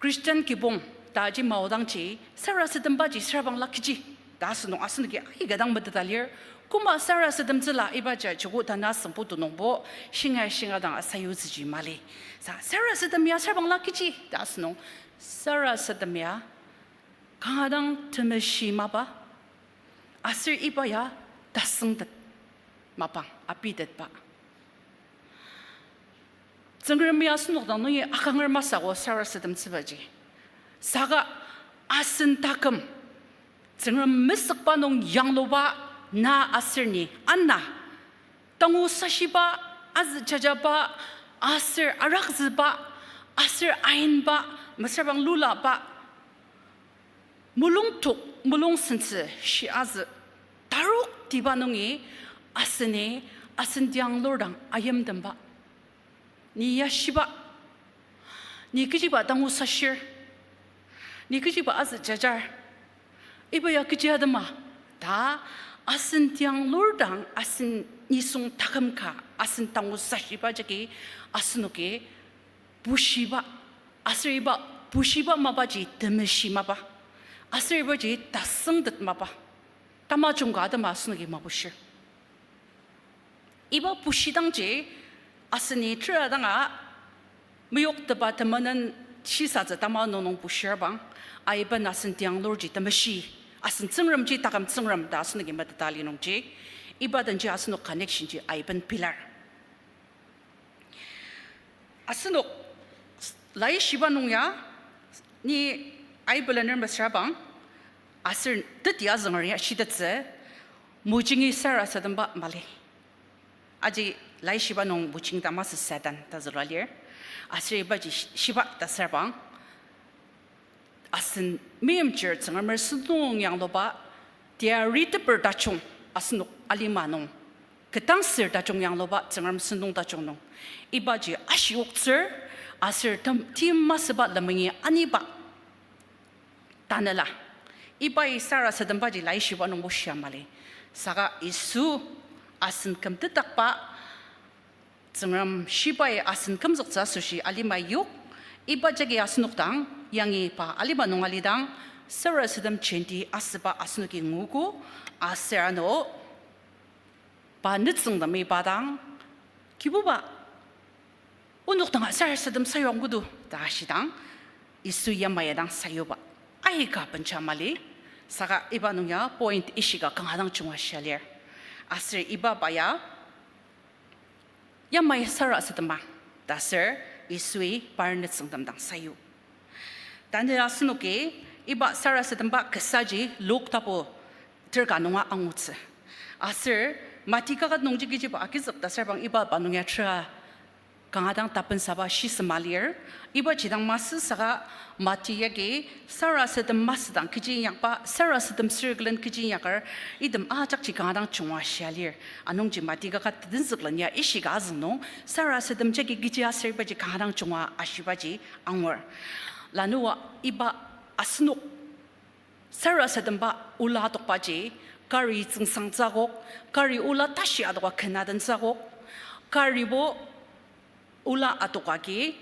Christian kibong ta ji maodangji sarasadembaji sürabangla kechi ta asünung asenoki aika dang meteta lir. Koma sarasademtsüla ibaji joko tanü asüngbo tonungbo shinga shinga dang asayutsüji mali. Sa sarasadem ya sürabangla kechi ta asünung, sarasadem ya kanga dang temeshi mapa, aser iba ya tasüngtet mapang abitetba. Tsüngremi asenok dang nungi akanger masü ko sarasademtsübaji. Saka asen taküm, Tsüngrem mesükba nung yangluba na aser ni ana, tangu sashiba, azü jajaba, aser arakzüba, aser ainba, mesüra bang lulaba, mulung tok, mulung sentsü shi azü, tarok tiba nungi aseni asen tiang lur dang ayimtemba. Ni ya shiba, ni kechiba tangu sashir, ni kechiba azü jajar, iba ya kechi atema ta asen tiang lur dang asen nisung taküm ka asen tangu sashiba jagi asenoki bushiba, aser iba bushiba mapaji temeshi mapa, aser ibaji tasüngtet mapa, tamajung ka atema asenoki mabushir. Iba bushidangji aseni tera danga meyoktepa temenen shisatsü tama nungnung bushir bang, aiben asen tiang lurji temeshi, asen Tsüngremji taküm Tsüngrem ta asenoki meteta li nungji, iba denji asenok connection ji aiben pilar. Asenok laishiba nung ya, ni aibelener mesüra bang, aser teti azünger ya shitettsü, mojingi sarasademba mali. Aji laishiba nung mojing ta masü Satan ta zülua lir. Aser ibaji shi-, shiba ta sür bang, asen meimchir Tsüngremer sentong yangluba, teyariteper tajung asenok alima nung, ketdangsür tajung yangluba Tsüngrem sentong tajung nung, ibaji ashiyoktsür, aser tem-, tim masüba lemengi aniba tanela, ibai sarasadembaji laishiba nungbo shia mali. Saka Yisu asen kümtetdakba Tsüngrem shibai asen kümzüktsü asoshi alima yok, iba jagi asenok dang, yangi pa alima nung alidang, sarasadem jenti asüba asenoki nguogo, aser ano pa nütsüngtemi pa dang, Kibuba, onok danga sarasadem sayuang kodo ta ashidang, Yisu yamai ya dang sayuba aika bencha mali. Saka iba nung ya point ishika kanga dang junga shia lir. Aser iba pa ya yamai sarasadema ta aser Yisui par nütsüngtem dang sayu. Tanü asenoki iba sarasademba kasaji Luk tapu terka nunga angutsü. Aser Mati kaket nungji kechiba agizük ta aser bang iba pa nung ya tera kanga dang tapensaba shisema lir. Ibaji dang masü saka Mati yagi sarasadem masüdang kechi inyakba, sarasadem circlen kechi inyaker, item ajakji kanga dang junga shia lir. Anungji Mati kaket tetenzüklen ya ishika azüng nung, sarasadem jagi kechi aser ibaji kanga dang junga ashibaji angur. Lanua iba asenok sarasademba ola adokbaji, kari tsüngsangtsü akok, kari ola tashi adoka ken adentsü akok, karibo ola adoka agi,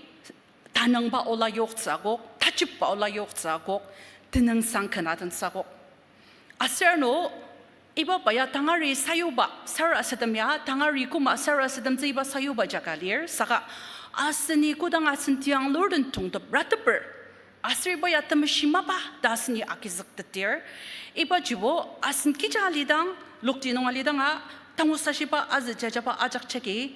tanüngba ola yoktsü akok, tajepba ola yoktsü akok, tenüngsang ken adentsü akok. Aser ano, iba pa ya tangari sayuba, sarasadem ya tangari koma sarasademtsü iba sayuba jaka lir, saka aseni kodang asen tiang lurden tongtep rateper, aser iba ya temeshi mapa ta aseni agizükteter. Ibajibo asen kecha alidang, lokti nung alidanga, tangu sashiba azü jajaba ajak jagi,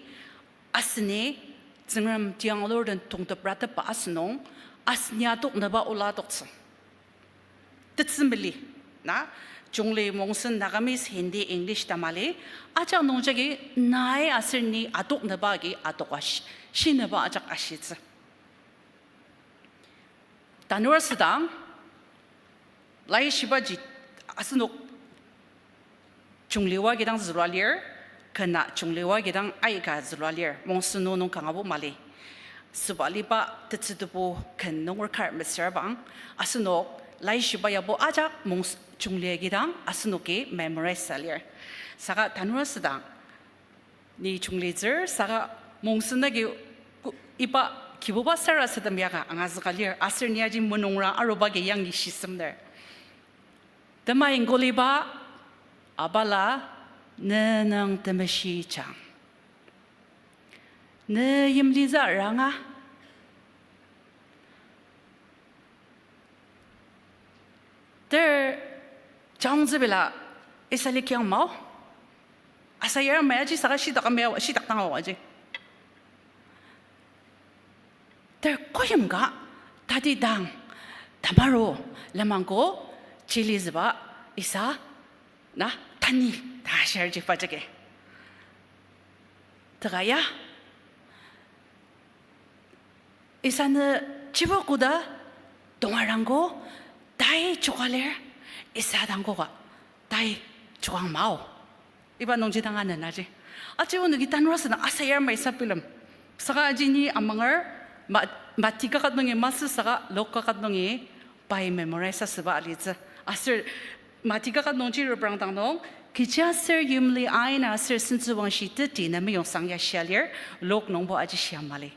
aseni Tsüngrem tiang lurden tongtep ratepa asünung, aseni adoknüba ola adoktsü. Tetsü mali, na, Chungli, Mongsen, Nagamese, Hindi, English ta mali, ajak nung jagi nai aser ni adoknüba agi adoka shi-, shinüba ajak ashitsü. Tanur asüdang, laishibaji asenok Chungliwa kidang zülua lir, kena Chungliwa kidang aika zülua lir, Mongsen nung kangabo mali. Süba aliba tetsü tebu ken nunger kar mesüra bang, asenok Laishiba yabo ajak mongs-, jungli agidang asenoki memorize sa lir. Saka tanur asüdang ni junglitsür, saka mongsen agi ku-, iba Kibuba sarasadem yaka angazüka lir, aser ni aji menungra aruba agi yangi shisemner. Tema ingkoliba, abala, ne nung temeshi jang. Ne yimliza ranga. Ter, jangzübila, isa likiang mao. Asa yar maya ji saka shitak amya, shitak tanga waji. Ter koyimka, tati dang, tamaru, lemangko, chili züba, isa, na, tani, ta share ji pajake. Teka ya, isanü chibo koda tongarangko tai choka lir, isa dang koka tai chokang mao. Iba nungji dang anü naji. Aji onoki tanur asüdang asa yar maisa bilem. Saka aji ni amangar ma-, Mati kaket nungi masü saka Luk kaket nungi pai memorize asüba alitsü. Aser Mati kaket nungji reprang dang nung, kechi aser yimli aina aser sentsüwangshi teti na meyongsang ya shia lir, Luk nungbo aji shia mali.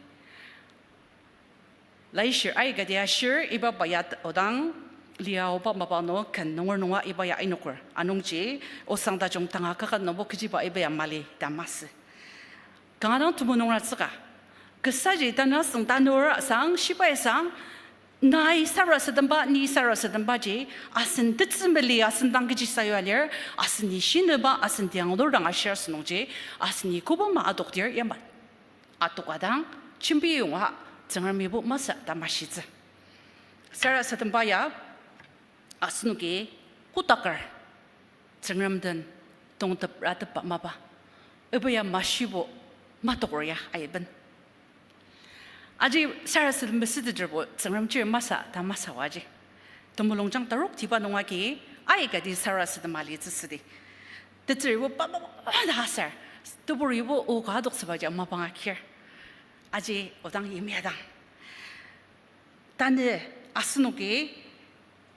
Laishir aikati ashir, iba bayat odang liaoba mapa nung ken nunger nunga iba ya inoker. Anungji, osang tajung tanga kaket nungbo kechiba iba ya mali ta masü. Kanga dang temulung nungratsüka. Kesaji tanü asüng tanur asang, shibai asang, nai sarasademba, ni sarasadembaji, asen tetsü mali, asen dang kechi sayua lir, asen ni shineba, asen tiang lur dang ashir asünungji, asen ni koba ma adokdir yamai. Adoka dang, jembi yonga, Tsüngremibo masü ta mashitsü. Sarasademba ya, asenoki kotaker, Tsüngrem den tongtep ratepba mapa. Iba ya mashibo matoker ya aiben. Aji sarasadem mesüteterbo Tsüngrem chir masü ta masü waji. Temulungjang tarok tiba nung agi, aikati sarasadem alitsü südi. Tetsüribo pa, pa, pa, pa ta aser. Teburibo o ka adoktsübaji mapang akir. Aji odang yimya dang. Tanü asenoki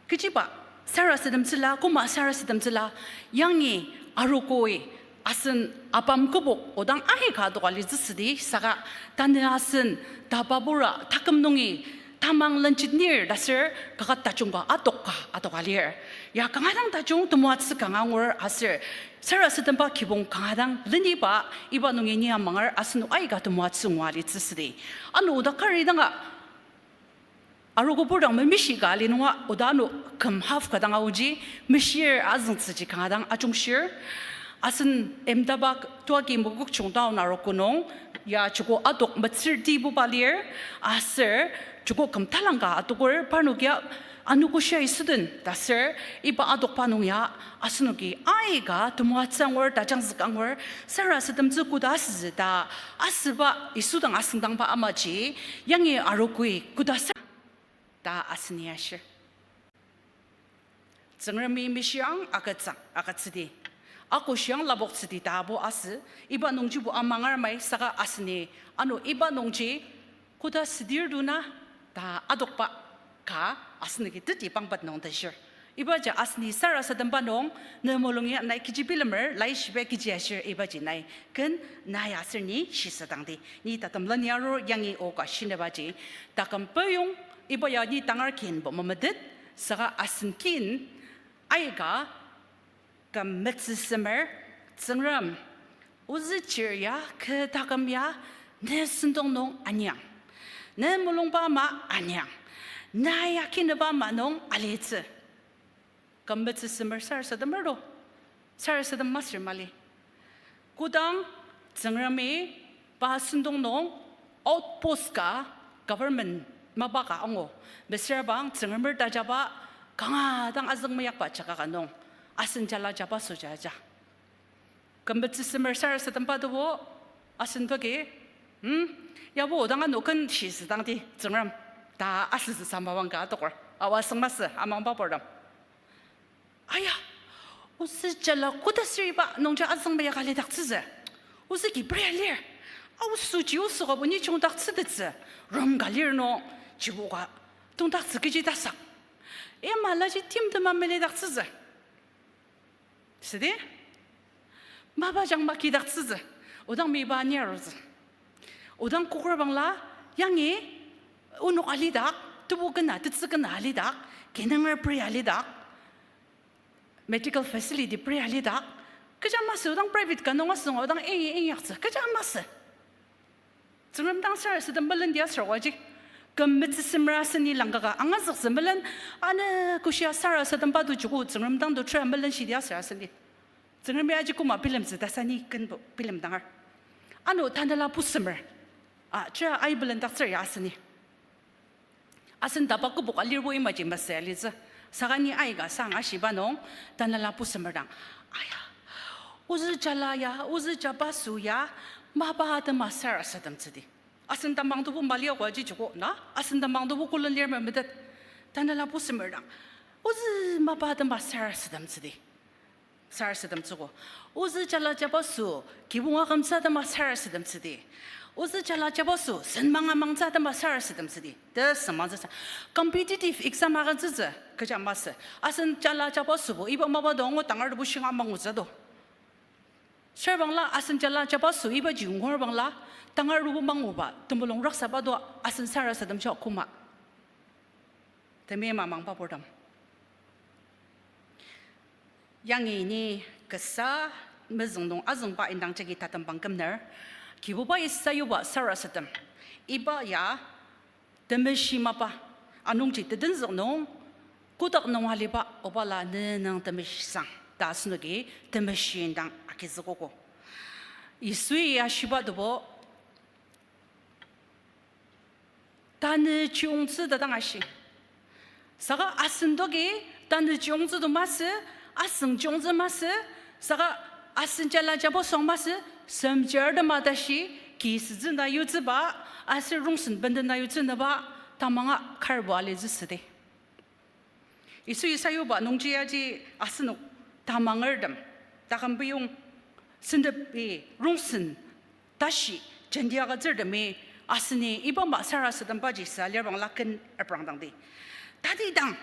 kechiba sarasademtsüla, koma sarasademtsüla, yangi arogoi asen apam kübok odang aika adoka litsü südi, saka tanü asen tababura taküm nungi tamang lenjit nir ta aser kaket tajung ka adok ka adoka lir. Ya kanga dang tajung temoatsü kanga angur aser sarasademba kibong kanga dang leniba iba nungi ni amangar asenok aika temoatsü ngua litsü südi. Ano oda kari danga arogobur dang memishi ka ali nunga oda ano küm half ka dang aoji, meshir azüngtsüji kanga dang ajungshir. Asen Ahmedabad tuaki Mokokchung town arogo nung, ya joko adok metsür tibuba lir, aser joko küm talangka adoker, parnok ya anogo shia student ta aser iba adokba nung ya asenoki aika temoatsü angur, tajangzük angur, sarasademtsü koda asütsü ta asüba Yisu dang asüngdangba amaji, yangi arogoi koda sa ta aseni ashir. Tsüngremi meshiang agütsüang agütsüdi, akoshiang lapoktsüdi ta abo asü, iba nungjibo amangar mai saka aseni, ano iba nungji koda südir duna ta adokba ka asenoki teti pangpat nung teshir. Ibaji aseni sarasademba nung, ne mulungi nai kechi bilemer, laishiba kechi ashir ibaji nai ken nai aser ni shisadangdi. Ni tatem leni arur yangi o ka shinebaji, taküm peyong iba ya ni tangar kinbo memetet, saka asen kin aika küm metsü semer, Tsüngrem, ozü chir ya, kü taküm ya, ne sentong nung aniang. Ne mulungba ama aniang. Na ya kinüba ama nung alitsü. Küm metsü semer sarasademer to. Sarasadem masür mali. Kodang Tsüngremi pa sentong nung outpost ka government mapa ka angu. Mesüra bang Tsüngremer tajaba kanga dang azüng meyakba jaka ka nung, asen jala jabaso jaja. Küm metsü semer sarasademba tebu, asen toki, hmm, yabo odang ano ken shisadangdi Tsüngrem ta asütsü samabang ka adoker. Awa asüng masü, amangba purtem. Aya, ozü jala koda süriba nungji azüng meyaka lidaktsütsü. Ozü ki prayer lir. Aosuji osu ka bo ni chungdaktsütettsü. Room ka lir nung, jibo ka tongdaktsü kechi tasak. Ima laji timtema melidaktsütsü. Südi? Mapa jang makidaktsütsü. Odang miba ni arutsü. Odang koker bangla, yangi onok alidak, tebu kena, tetsü kena alidak, kinunger pri alidak, medical facility pri alidak, kecha masü, odang private ka nung asüng, odang ingi inyaktsü, kecha masü. Tsüngrem dang sarasadem melen dia sarawaji. Küm metsüsemera seni langkaka angazüktsü melen, ano koshia sarasademba to joko Tsüngrem dang to tera melen shidia sarasadem. Tsüngremi aji koma bilemtsü ta sani kenbo bilemdanger. Ano tanela pusemer. A, tera ai belendaktsür ya seni. Asen tapa kübok alirbo imaji masü alitsü. Saka ni aika sang ashiba nung, tanela pusemer dang. Aya, ozü jala ya, ozü jabaso ya, mapa atema sarasademtsüdi. Asen tamang tobo mali akwa ji joko na, asen tamang tobo kolen lir memetet. Tanela pusemer dang. Ozü mapa atema sarasademtsüdi. Sarasademtsüogo. Ozü jala jabaso, kibong akümtsü atema sarasademtsüdi. Ozü jala jabaso, senmang amangtsü atema sarasademtsüdi. Tesüngmangtsü sa. Competitive exam agütsütsü, kecha masü. Asen jala jabasobo, iba mapa do angu tangar tobo shinga mangutsü do. Sür bangla asen jala jabaso ibaji ngur bangla, tangar tobo manguba, temulung raksaba do asen sarasademtsü akoma. Temima mangba purtem. Yangi ni kasa mezüng nung azüngba indang jagi tatembang kümner, Kibubai sayuba sarasadem. Iba ya temeshi mapa, anungji tetenzük nung, kotak nung aliba, obala ne nung temeshisang ta asenoki temeshi indang agizükogo. Yisui ya shiba dobo, tanü chiyungtsü ta dang ashi. Saka asen doki tanü chiyungtsü to masü, asüng chiyungtsü masü, saka asen jala jabaso masü, semjar tema tashi, ki sütsü na yutsüba, aser rongsen benden na yutsünüba, tamanga karbo alitsü südi. Yisui sayuba nungji aji asenok tamangertem, takümpeyong sentepi rongsen tashi jenti agütsürtemi aseni iba ma sarasadembaji sa lir bangla ken aprangdangdi. Tatidang,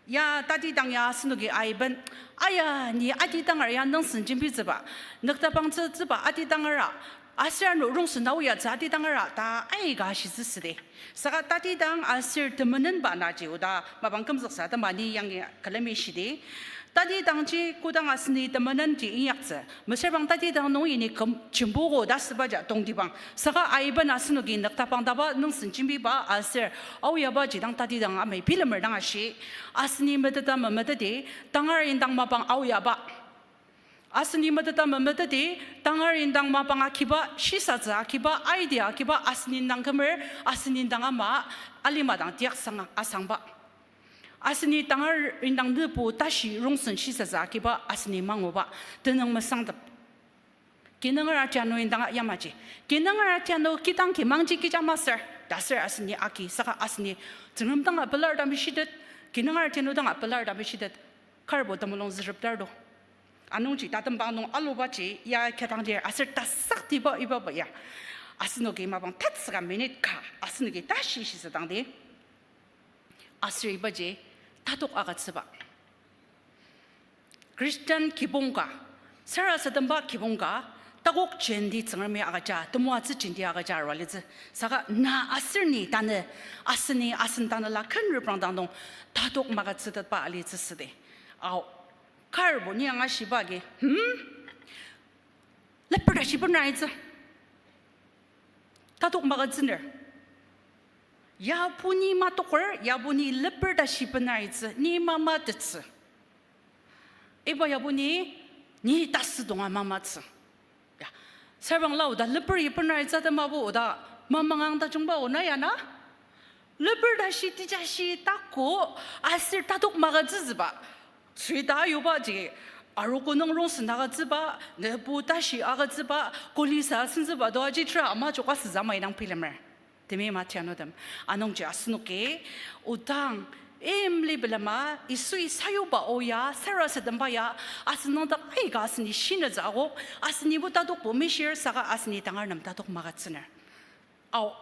ya tatidang ya asenoki aiben, aya ni atidanger ya nungsen jembitsüba, nüktapangtsütsüba atidangera, aser ano rongsen aoyatsü atidangera ta aika shitsü südi. Saka tatidang aser temenenba naji oda mapang kümzüksa atema ni yangi külemi shidi. Tatidangji kodang aseni temenenji inyaktsü, mesüra bang tatidang nung ini küm jembogo ta sübaja tongtibang. Saka aiben asenoki nüktapangtaba nungsen jembiba aser aoyabaji dang tatidang amai bilemer dang ashi. Aseni meteta memeteti, tangar indang mapang aoyaba. Aseni meteta memeteti, tangar indang mapang akiba, shisatsü akiba, idea akiba, aseni indang kümer, aseni indang ama, alima dang tiaksang asangba. Aseni tangar indang nübu tashi rongsen shisatsü akiba, aseni manguba, tenüng mesangtep. Kinunger atianu indang yamaji. Kinunger atianu kidang kimangji kija masür, ta aser aseni aki, saka aseni Tsüngrem dang apelar ta meshitet, kinunger atianu dang apelar ta meshitet, karbo temulung zürep tardo. Anungji tatembang nung alubaji ya kidang lir aser tasaktiba ibaba ya. Asenoki mapang tatsüka minute ka, asenoki tashi shisadangdi. Aser ibaji tatok agütsüba. Christian kibong ka, sarasademba kibong ka, takok jenti Tsüngremi agüja, temoatsü jenti agüja arua litsü. Saka na aser ni tanü, aseni asen tanela ken reprangdang nung tatok magütsütetba alitsü südi. Ao, karbo ni angashiba agi, hmm? Leper tashi benaitsü. Tatok magütsüner. Yabo ni matoker, yabo ni leper tashi benaitsü, ni mamatettsü. Iba yabo ni, ni tasü donga mamatsü. Ya, sür bangla oda leper ibenaitsü temabo oda mamangang tajungba ona ya na? Leper tashi tejashi tako aser tatok magütsütsüba. Süita ayubaji, arogo nung rongsen agütsüba, nübu tashi agütsüba, kolisa sentsüba to aji tera ama joka süzamai dang bilemer. Temi matianutem, anungji asenoki, odang, imli bilema, Yisui sayuba o ya, sarasademba ya, asen nüngdak aika aseni shinetsü akok, asenibo tatokbo mishir saka aseni tangar nem tatok magütsüner. Ao,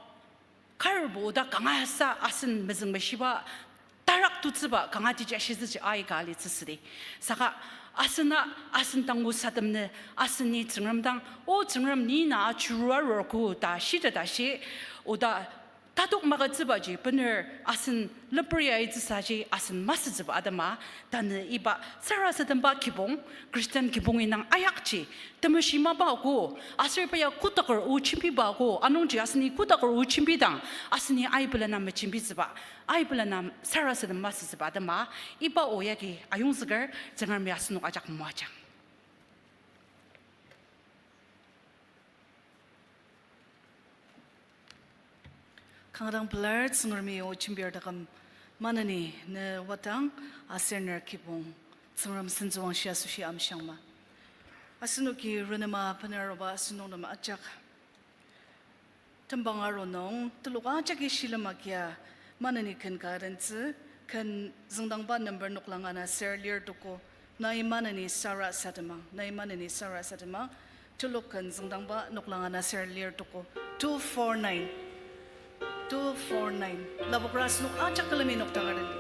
karbo oda kangasa asen mezüngmeshiba rak tutsüba kanga tiji ashitsüji aika alitsü südi. Saka asena, asen tangu sademnü, aseni Tsüngrem dang, O Tsüngrem, ni na achurua arurko ta shita tashi, oda tatok magütsübaji bener asen leperi aitsüsaji asen masütsüba atema, tanü iba sarasademba kibong, Christian kibong indang ayakji, temeshi mapa ko, aser iba ya kotaker o jembiba ko, anungji aseni kotaker o jembidang, aseni aibelena mejembitsüba, aibelena sarasadem masütsüba atema, iba o yagi ayongzüker, Tsüngremi asenok ajak moajang. Kanga dang pelar Tsüngremi o jembir taküm maneni ne wadang aser ner kibong Tsüngrem sentsüwangshi asoshi amshiangma. Asenoki renema bener aruba asenok nem ajak tembang aru nung telok ajaki shilem agia maneni ken ka adentsü, ken züngdangba number noklang ana ser lir tuko, nai maneni sarasademang, nai maneni sarasademang, telok ken züngdangba noklang ana ser lir tuko, two four nine, two four nine. Lapokra asenok ajak külemi nokdaka den.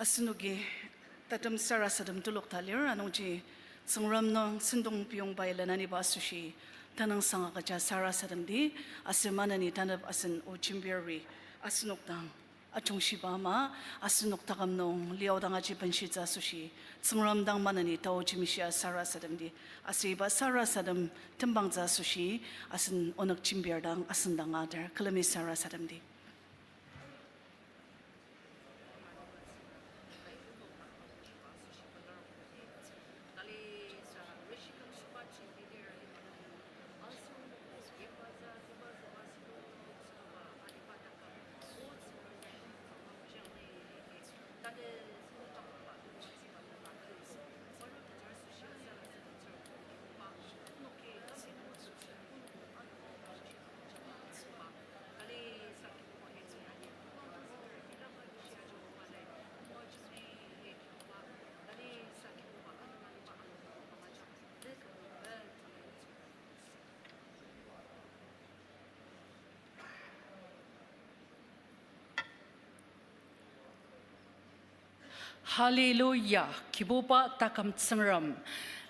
Asenoki tatem sarasadem telok ta lir, anungji Tsüngrem nung sentong piyongbai lenaniba asoshi, tenüngsang agüja sarasademdi, aser maneni tanep asen o jembiri, asenok dang ajungshiba ama, asenok taküm nung liaodang aji benshitsü asoshi, Tsüngrem dang maneni taoji meshia sarasademdi, aser iba sarasadem tembangtsü asoshi, asen onük jembir dang asen dang ader, külemi sarasademdi. Hallelujah, Kibuba taküm Tsüngrem.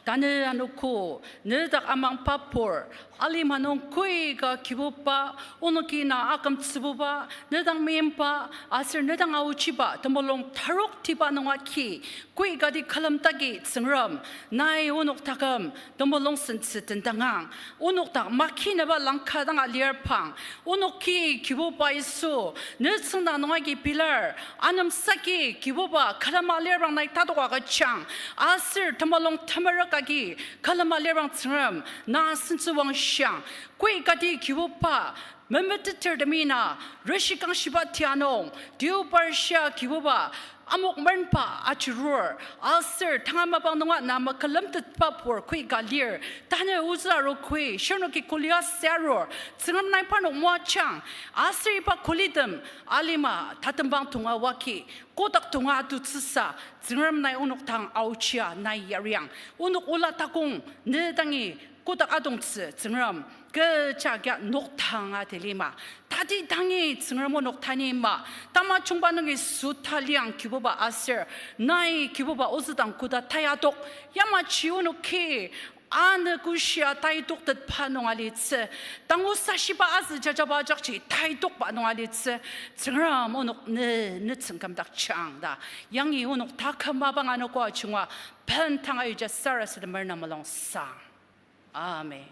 Tanü anogo, nedak amangba pur, alima nung koi ka Kibuba, onoki na akümtsübuba, nedang meimba, aser nedang aochiba, temulung taroktiba nung agi, koi kati külem tagi Tsüngrem, nai onok taküm, temulung sentsü tendangang, onok dak makinaba langka dang alir pang, onoki Kibuba Yisu, ne tsüngda nung agi pilar, anemsaki Kibuba külem alir pang nai tatok agüjang, aser temulung temerük agi külem alir pang Tsüngrem, na sentsüwangshang, koi kati Kibuba, memeteter temina, reshikangshiba tia nung, deobarshia Kibuba, amok merenba ajurur, aser tanga mapang nunga na makülemtetba pur koi ka lir, tanü ozü arogoi, shirnoki kuli ase arur, Tsüngrem nai parnok moajang, aser iba kulitem, alima tatembang tonga waki, kotak tonga atutsüsa, Tsüngrem nai onok dang aochia nai yariang, onok ola takong, ne dangi, kotak adongtsü Tsüngrem, kecha kia nokdang adelima. Tati dangi Tsüngrem onok tanima. Tamajungba nungi süta liang Kibuba aser. Nai Kibuba ozüdang koda tayatok. Yamaji onoki anogoshia taitoktetba nung alitsü. Tangu sashiba azü jajaba ajakji taitokba nung alitsü. Tsüngrem onok ne, ne tsüngkümdaktsüang ta. Yangi onok taküm mapang anogo ajunga. Bendang ayuja sarasademer na mulungsang. Amen.